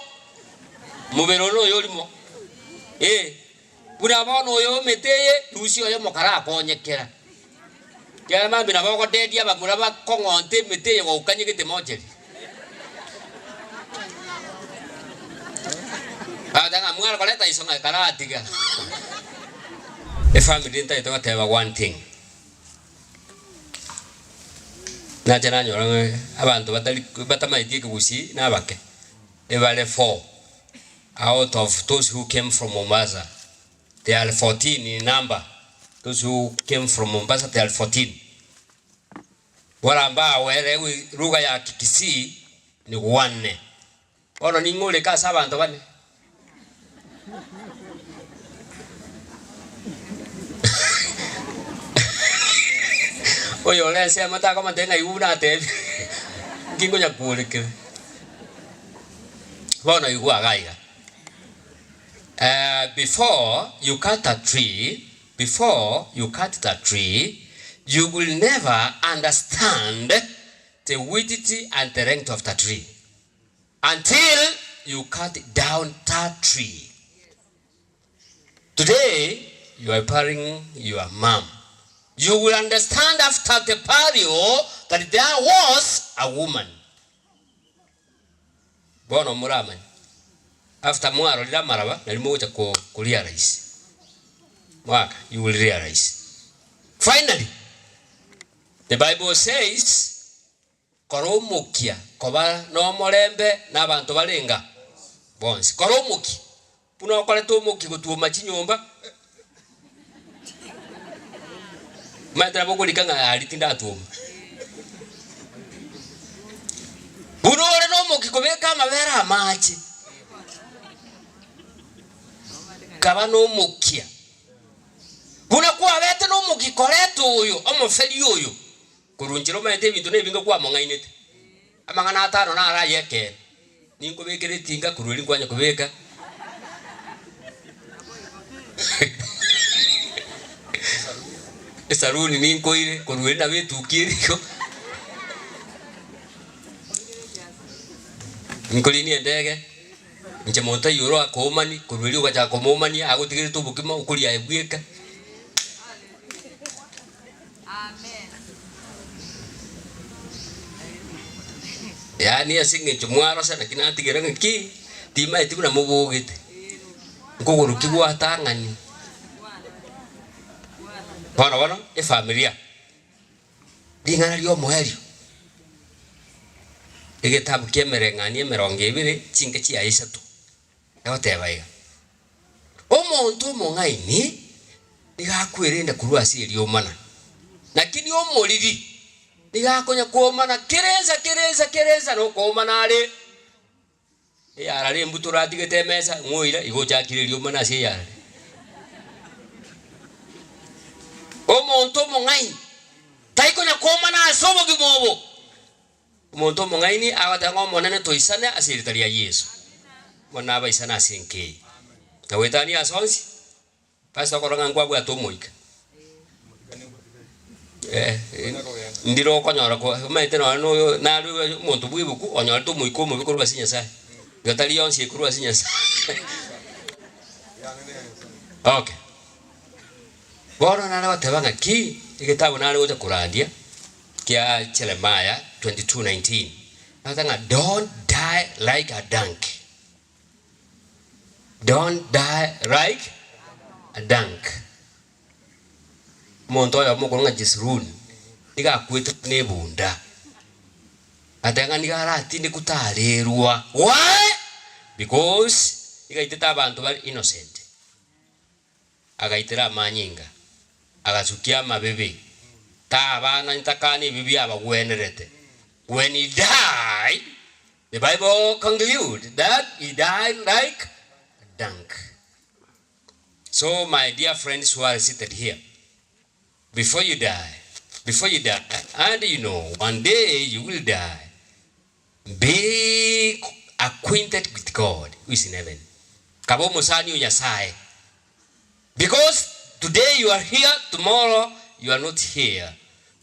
omobere one noyo orimo, eh, buna bono oyo omete eye, rusia oyomo karakonyekera. Ekiagera mambia nabo ogotetia abamura bakong'onte emete eye gokanyegete mocheri. Bagoteba ng'a mware koreta iso ng'a karatiga. Efamiri ntagete goteba one thing, nache nanyora ng'a abanto batari batamaeti ekegusii nabake, ebare four out of those who came from Mombasa. They are 14 in number, those who came from Mombasa they are 14. Bora mbawerewe lugha ya Kikisii ni wanne. Bono ning'o oreke ase abanto bane? Oyore ensemo takomotebia ng'a igo buna atebire, nki nkonya kworekera. Bono igwa iga iga, before you cut a tree, before you cut the tree, you will never understand the width and the length of the tree until you cut down that tree. Today you are burying your mum, you will understand after the burial that there was a woman. Bono moramanye after mwarorire amaraba nari mogocha ko realize mwaka you will realize. Finally the bible says Kora omokia koba nomorembe nabanto bare inga bonsi. Kora omokia, buna okorete omokia gotuoma chinyomba. Omanyete nabo okorika ng'a aria tindatuoma. Buna ore nomokia kobeka amabere amache, kaba nomokia. Buna kwabete nomokia koreta oyo omoferi oyo. Korwa inchera omanyete ebinto nebinge kwamong'ainete, amang'ana atano naro ay'ekeene, ninkobekere etinga korwa erio nkwanya kobeka. Esaruni ninkoire korwa erio nabo etuki ere igo. Nkorinia endege, inche monto aiyore oroakoomani, korwa erio ogachaka komoomania agotigerete obokima okoria aye bweka. Yaani ase eng'encho mwarosa naki natigera ng'a ki, timaeti buna mobogete, nkogoro ki gwatang'ani. Bono bono, efamilia, ring'ana ria omoerio, egetabu kia emereng'anio emerongo ebere, chinke chiaye isato, egoteba iga. Omonto omong'aini nigo akwerenda korwa ase eriomana, lakini omoriri nigo akonya kwomana kera ensa, kera ensa, kera ensa nokoomana are. Eyarare embuto oratigete emesa, ng'oira igo ochakire eriomana ase eyarare. Omonto omong'aini taikonya kwomana ase obogima obo. Omonto omong'aini agoteba ng'a Omonene toisane ase erieta ria Yeso. Bono nabaisane ase enka eye. Na goetania ase onsi, ase okorora ng'a nkwabwate omoika. Eh, ndire okonyora kwa omanyete nonye na oyo nare omonto bwa ebuku onyorete omoika omobe korwa ase Nyasaye. Igo tari yonsi ekorwa ase Nyasaye. Okay. Bono nare goteba ng'aki, egetabu nare gocha korandia. Kia Jeremiah 22:19, agoteba ng'a don't die like a donkey, don't die like a donkey. Omonto oyomo okorwa ng'a Jeziruni, nigo akwete buna ebunda, agateba ng'a nigo aratindekwe tarerwa. Why? Because nigo aitete abanto bare innocent. Agaitera amanyinga, agasukia amabibi, taa abana ntakana ebi biabagwenerete. When he died, the Bible conclude that he died like a donkey. So my dear friends who are seated here, before you die, before you die, and you know one day you will die, Be acquainted with God who is in heaven, kaba omosani o Nyasaye, because today you are here, tomorrow you are not here,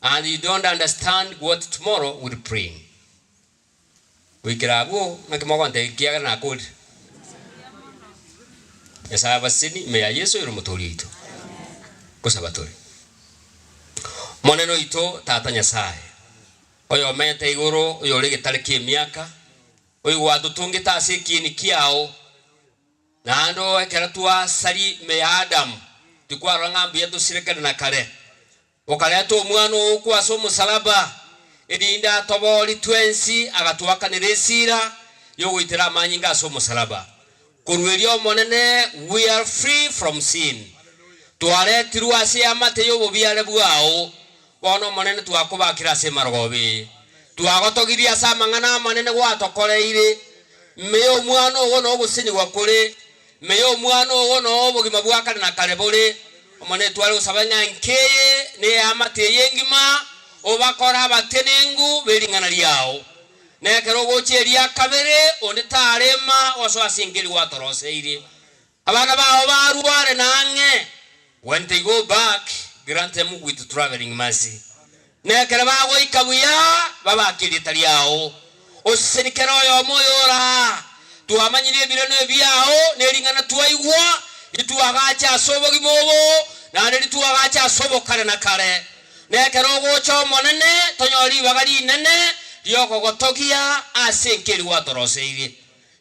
and you don't understand what tomorrow will bring. Goikera abwo ng'aki mogontebia ekiagera nakorire? Nyasaye abasesenie ime ya Yeso ere omotoori oito. Gosaba tore. Omonene oito Tata Nyasaye. Oyomenyete igoro, oyore egetare ki'emiaka, oyogwatotongete ase ekieni kiao, naende o ekero twasaria ime ya Adamu, tikwarora ng'a mbuya tosire kare na kare. Okareta Omwana oo okwa ase omosalaba, erinde atoboorie twensi, agatoakanera esira y'ogoitera amanyinga ase omosalaba. Korwa erio Omonene, we are free from sin. Twaretirwe ase eamate y'obobiare bwao, Bono Omonene twakobakire ase emarogoba eye, twagotogirie ase amang'ana amanene gwatokoreire. Ime y'omwana ogo nogosesenigwa kore, ime y'omwana ogo noo obogima bwa kare na kare bore. Omonene tware gosaba ng'a enka eye na eamate eye engima. Obakore abatenenku be ring'ana riao. Na ekero ogocha eria kabere, onde tarema gosoa ase enka eria gwatoroseirie. Abana bao barware na ang'e. When they go back, grant them with travelling mercy. Na ekero bagoika buya, babake erieta riao. Oseseni kera oyomo oyore aa. Twamanyire ebireno ebiao, ne ring'ana twaigwa, ritwagache ase obogima obo, naende ritwagache ase obokare na kare. Na ekero ogocha Omonene, tonyore ribaga rinene ri'okogotogia ase enka eria gwatoroseirie.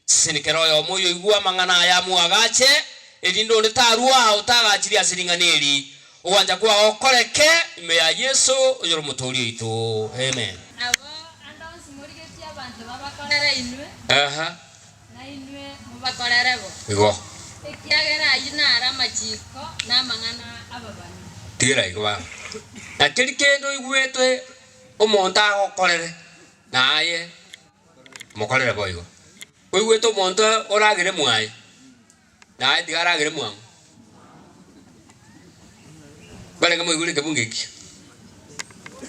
Seseni kera oyomo oyoigwa amang'ana aya amoagache, erinde onde tarua otagachirie ase ring'ana eri. Ogwancha kwao koreke ime ya Yeso, oyore Omotooria oito. Amen. Nabo ande onsi morigetie abanto babakorere inwe, Aha. na inwe mobakorere bo, Igo. ekiagera ayio naro amachiiko na amang'ana 'ababani. Tigera igo baba. Na keri kende oigwetwe omonto agokorere, naye mokorere boigo. Oigwete omonto oragere mwaye, naye tiga aragere mwang'u. Barenge moigure ekebungo ekio.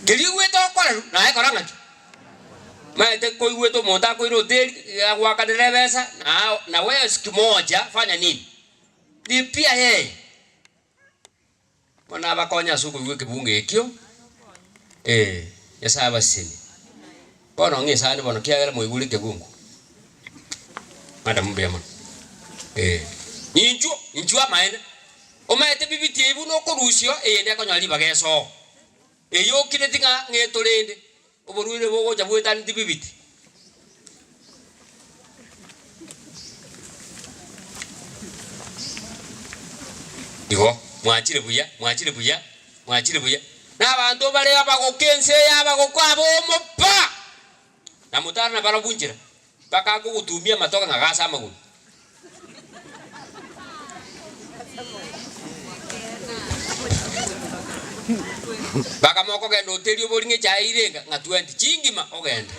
Keria oigwete okorerwa, naye kora ng'aki? Maete koigwete omonto akoira hoteli, agoakanera ebesa, na na wewe siku moja fanya nini? Lipia yeye. Bono nabakonye ase okoigwa ekebungo ekio, ee, Nyasae abasesenie. Bono ng'a esani bono kiagera mwaigure ekebungo, madam mbuya mono, ee. Inchuo, inchuo amaene, omanyete bibiti ebi buna okorusia eyende ekonyora ribaga esoo, eyokireti ng'a ng'etorende, oborwaire bogocha bwetaneti bibiti. Igo, mwachire buya, mwachire buya, mwachire buya. Na abanto bare abagoka ense eye abagoka abomo pa! Na motare nabarabwo nchera, mpaka akogotumia amatoke ng'a gase amagoro. Mpaka mokogenda oterie obori ng'a echae eire enga ng'a 20 chingima ogende.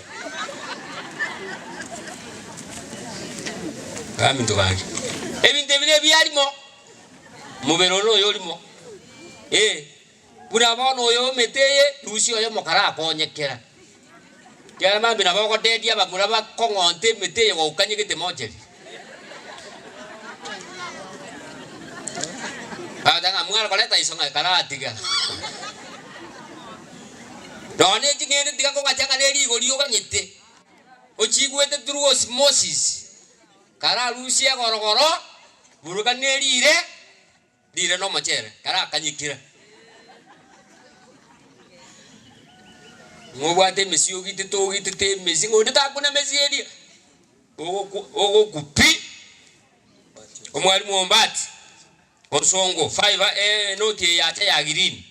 Baminto gaki, ebinto ebi nebiarimo, omobere one noyo orimo, eh, buna bono oyo omete eye, rusia oyomo karakonyekera. Ekiagera mambia nabo ogoteebia abamura bakong'onte emete eye gokanyegete mocheri. Bagoteba ng'a mware koreta iso ng'a karatiga. Nonya ne ching'ende tiga kogacha ng'a ne rigori oganyete, ochigwete through osmosis, kararusie egorogoro, burukania erire. Riire nomochere karakanyekire. Ng'a obwate emesi ogitete ogitete emesi ng'a onde takuna emesi eria, ogoku ogoku pi. Omwalimu Ombati, Onsongo, five enoti eye yacha ya green.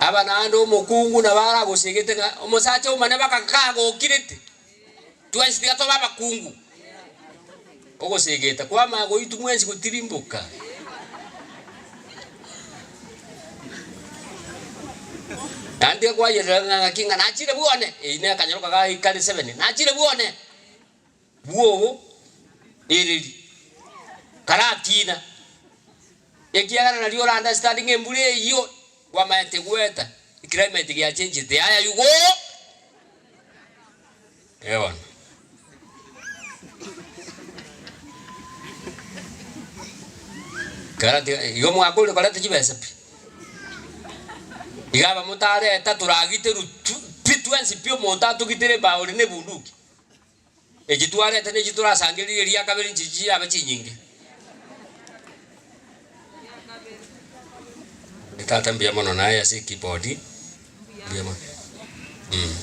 Aba naende omokungu nabo aragosegete ng'a omosacha omane baka kagokirete, twensi tiga tobe abakungu. Ogosegeta kwamanya goitwa mwensi gotirimboka. Naende tiga kwayerera ng'a ng'aki ng'a nachire bwone, eyio ne akanyoroka gaikare seven, nachire bwone. Bwogo ereri, karakina, ekiagera nario ora understand ng'a embura eyio kwamaete goeta, eclimate giachenchete yaya you go eh bono. Kera tiga igo mwakorire koreta chibesa pi, iga aba motareta toragiterwe tu pi twensi pi omonto atogitere ebaori na ebunduki. Echi twarete nechi torasangererie eria kabere nchichi chirabe chinyinge. Tata mbuya mono naye ase ekeyboard, mbuya mono mm.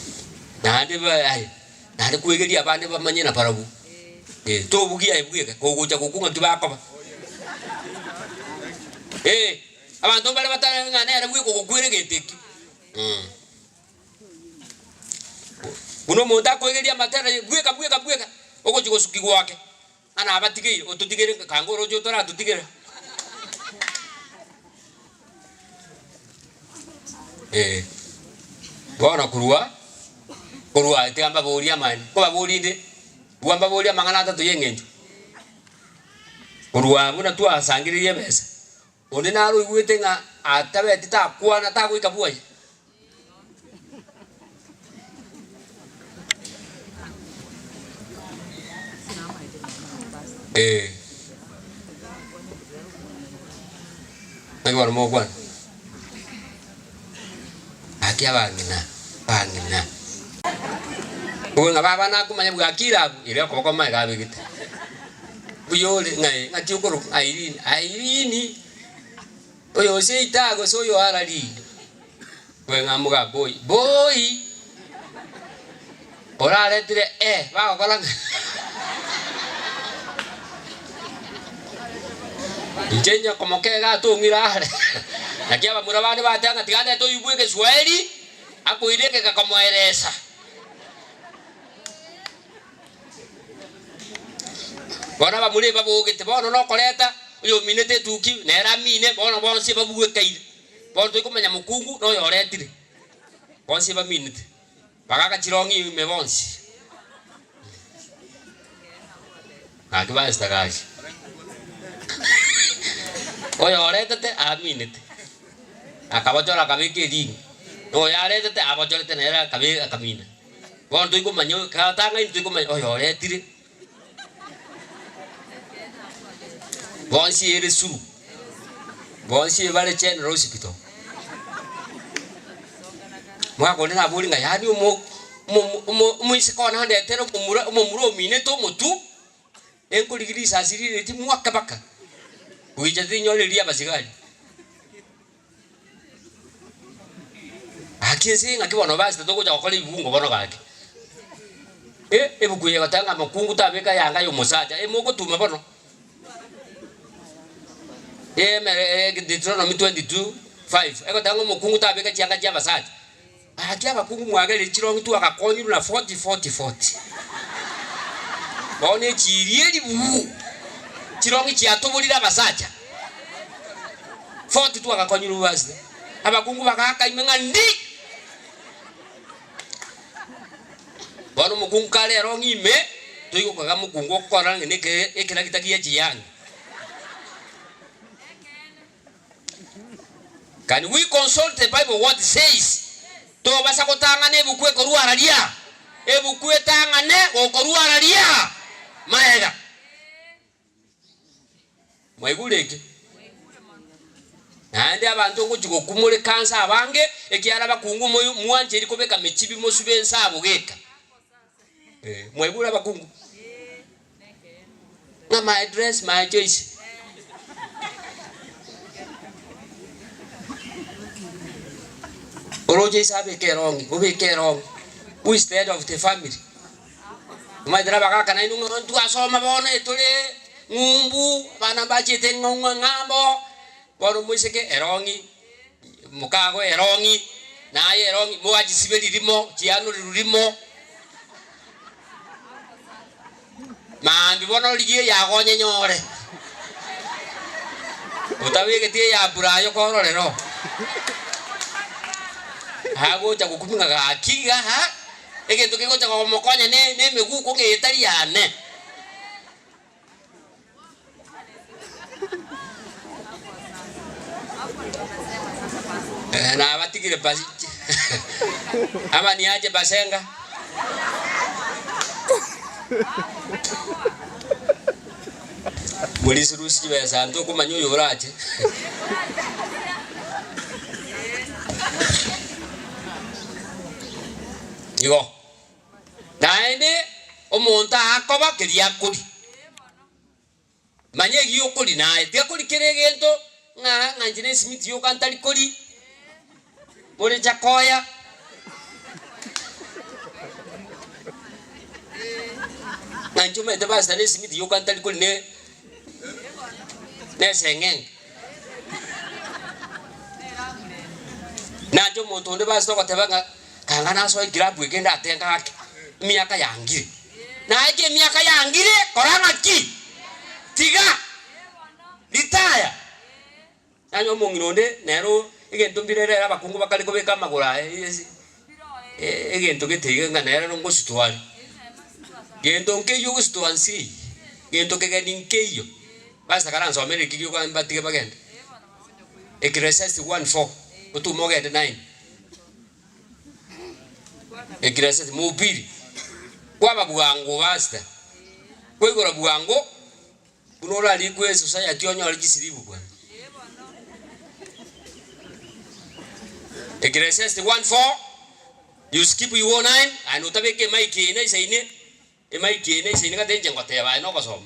Naende ba aye, naende kwegeria abande bamanye nabarabwo, eh, tobugia aye bweka, kogocha gokwa ng'aki bakoba. Eh, abanto mbare batare ng'a nere bweka ogokwera egento ekio mm. Buna omonto akoegeria amatera aye bweka bweka bweka, ogochia gosukigwa gwake, ng'a nabatigeire, ototigere kanga oroche otoratotigera. Eh, bono korwa korwa tiga mbaborie amaene, nkobaborie inde, igwa mbaborie amang'ana atato ya eng'encho. Korwa buna twasangereria ebesa, onde naro oigwete ng'a atabeti takwana tagoika bwoye. Eh. Naki bono mogokwana? Gaki abang'ina, abang'ina. Obe ng'a baba nakomanya bwakire abwo, ere okoboko omanye abegete. Mbuya ore ng'a eh, ng'aki okorokwa Irene, Irene, oyo oseita gose oyo arari. Obe ng'a moga boy, boy, oraretire eh, bagokora ng'a Inche nyokomoka iga atong'ire are, naki abamura bande bateba ng'a tiga ndete oyio bwa egeswahili, akoire egeka komoeresa. Bono abamura ebabogete, bono nokoreta oyominete etuki, nere amine, bono bonsi ebabwekaine. Bono toikomanya mokungu na oyoretire, bonsi ebaminete, bagaka chirong'i ime bonsi. Gaki pastor gaki, oyoretete aminete, akabochora akabeka erini, na oyoaretete abochorete nere akabe akamina. Bono toikomanya oyo katang'aini toikomanya oyoretire. Bonsi ere suru, bonsi ebare general hospital. Omogaka onde nabori ng'a yaani omo omo omo omoiseke one andetere omomura omomura ominete omotu, enkorigia risasi rireti mwake baka, goicha tinyore riria abasigari. Gaki ense ng'aki bono basi togocha gokora ebibungo bono gaki. Eh, ebuku eye egoteba ng'a mokungu tabeka yanga ya omosacha, eh mogotuma bono. Emere Deuteronomy 22:5 egoteba ng'a omokungu tabeka chianga chia abasacha. Gaki abakungu mwagerire chirong'i twagakonyirwe na 40 40 40. Bono echiiri eribu chirong'i chiatoborire abasacha 40 twagakonyirwe basi. Abakungu bagaaka ime ng'a ndi! Bono omokungu kare erong'i ime, toigokaga mokungu okora ng'a neke ekeragita gie chiyanga. Can we consult the Bible what says? Tobasa gotang'ana ebuku ekorwa araria, ebuku etang'ane gokorwa araria maega. Mwaigure eke? Naende abanto ngochia gokumoreka nse abange, ekiagera abakungu moi mwancheri kobeka mechibi mosube nse abo geka. Eh, mwaigure abakungu? Ng'a my dress, my choice. Oroche ise abeke erong'i, obeke erong'i. Who is the head of the family? Omanyete na abagaka nainwe ng'a ntwasoma bono etore ng'umbu, abana mbachete ng'ong'o ng'ambo, bono omoiseke erong'i, mokago erong'i, naye erong'i, mwachisiberia rimo, chianorerwa rimo. Mambia bono origie eyago onyenyore, otabegeti eya burayo kororera oo. Agocha gokumia ng'a gaki iga aa, egento kegocha komokonya ne ne emeguko ng'a eye tari yane. Nabatigire basi ama niache basenga. Morisi rusi chibesa ntokomanya oyo orache. Igo. Naende omonto akoba keria akoria. Manya egiya okoria naye, tiga koria kera egento ng'a ng'a inche nesimiti yoka ntari koria, more chakoya. Ng'a inche omanyete pastor nesimiti yoka ntari koria ne neseng'enge. Nache omonto onde pastor ogoteba ng'a kanga nasoe ekilabu eke ndatenga ake, emiaka yangire. Naye ki emiaka yangire kora ng'aki? Tiga! Ritaya! Yaani omong'ina onde nere egento mbire rero abakungu bakare kobeka amagoro aye ase egento gete iga ng'a nere ngositwa are. Gento nkeiyo ogositwa nse eye, gento kegeni nkeiyo. Pastor karansomere eki gioka mbatige bagende. Ecclesiastes 1:4, otume ogende 9. Ecclesiastes, mhubiri, kwaba bwango pastor, kwaigora bwango. Buna orarikwe esociety onyore chisiribu bwana. Ecclesiastes 1:4, you skip you 9, aye notabeka emic eye naisaine, emic eye naisaine gati inche ngoteba aye nogosoma.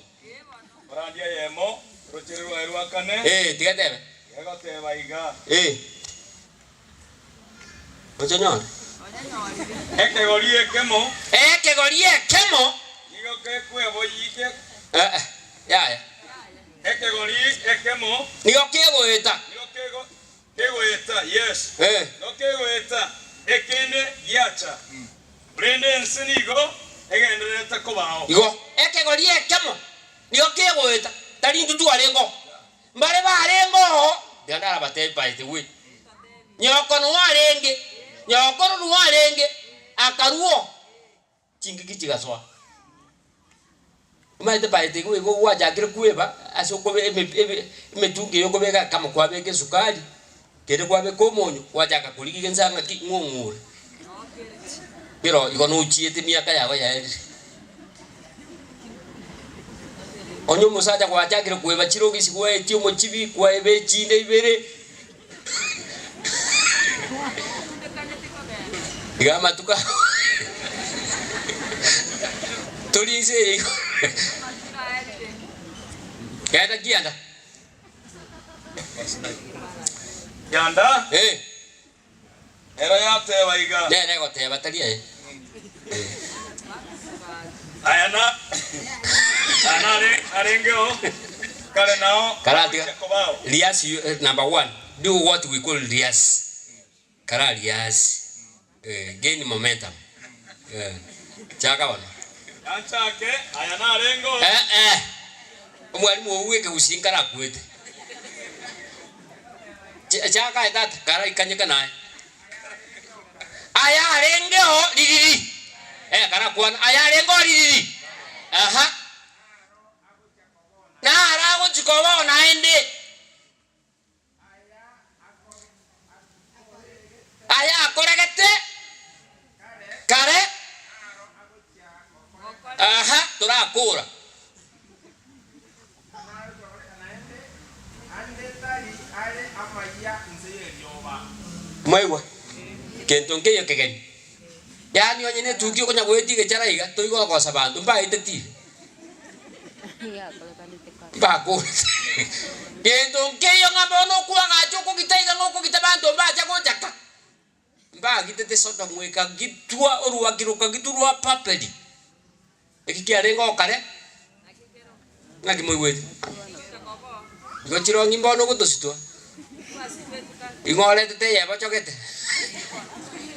Orandia eyemo, orochere rwaye rwa kane, Eh, tiga tebe. egoteba iga. Eh. Ochonyore. Ekegori ekemo. Ekegori ekemo. Nigo kekweboyia. Eh, eh, yaya. Ekegori ekemo. Nigo kegoeta. Nigo kegoeta, yes. Eh. Nigo kegoeta, ekende giacha. Korende ense nigo egendererete kobao. Igo ekegori ekemo nigo kegoeta, tari intwe twarenge oo. Mbare barenge oo, tiga ndarabatebie by the way, nyoko noo arenge, nyokoro noo arenge, akarua oo, chingaki chigasoa. Omanyete by the way igo gwachakire kweba ase okobe eme ebe emetungi eye okobeka kama kwabeka esukari, kende kwabeka omonyo, gwachaka korigia gese ng'aki ng'o ong'ure. Kero igo nochiete emiaka yago yaerire. Onye omosacha gwachakire koeba chirogisi gwaetia omochibi, kwaeba echinde ibere, iga amatuko aya tori inse eye igo genda kianda. Kianda. Eh. Ero yateba iga. Nere egoteba, tari aye. Aya na aya nare arengeo kare nao Karatiga agochia kobao. Rias you, number one do what we call rias kara rias eh, gain momentum eh, chaka bono Yanchake aya narengeo. eh, eh. Omwalimu oyio bw'ekegusii nkarakwete Chaka tata karaikanyeka naye. Aya arengeo ririri. Eh, karakwana aya arengeo ririri. Aha. Naro agochia kobao naende. Aya akoregete kare. Aha, torakora. Mwaigwa? Gento nkeiyo kegeni. Yaani onye netuki okonya goetia egechara iga, toigogosa banto, mbaete ti. Mbakorete. Gento nkeiyo ng'a bono okwagacha okogita iga ng'a okogita banto mbacha gochaka. Mbagitete Sodomu ekagitwa orwaki rokagitwa rwa Babeli. Eki kiarenge oo kare, ng'aki moigwete? Igo chirong'i mbono ogotositwa, ing'o oretete eyebochogete?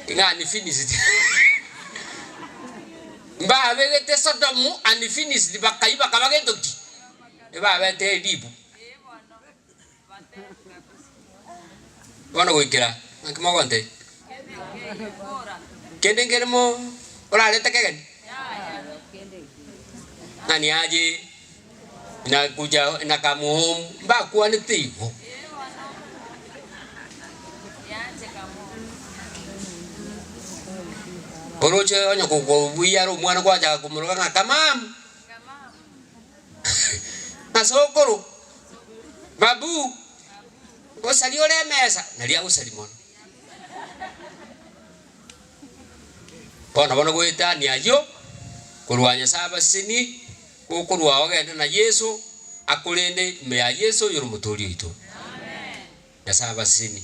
Ing'a unfinished. Mbabegete Sodomu unfinished bakayia bakaba gento ki? Ebabete eribu. Bono goikera ng'aki mogontebia? Kende nkere mo orarete kegeni? Ng'a niaje nakuja nakamuomu mbakwanete igo. Oroche onye kokobuya are omwana gwachaka komoroka ng'a kamamu. Na sokoro, babu, gosaria ore emesa, nario agosaria mono. Bono bono goetania ayio, korwa Nyasae abasesenie, gokorwa ogende na Yeso, akorende ime ya Yeso oyore omotoori oito. Nyasae abasesenie.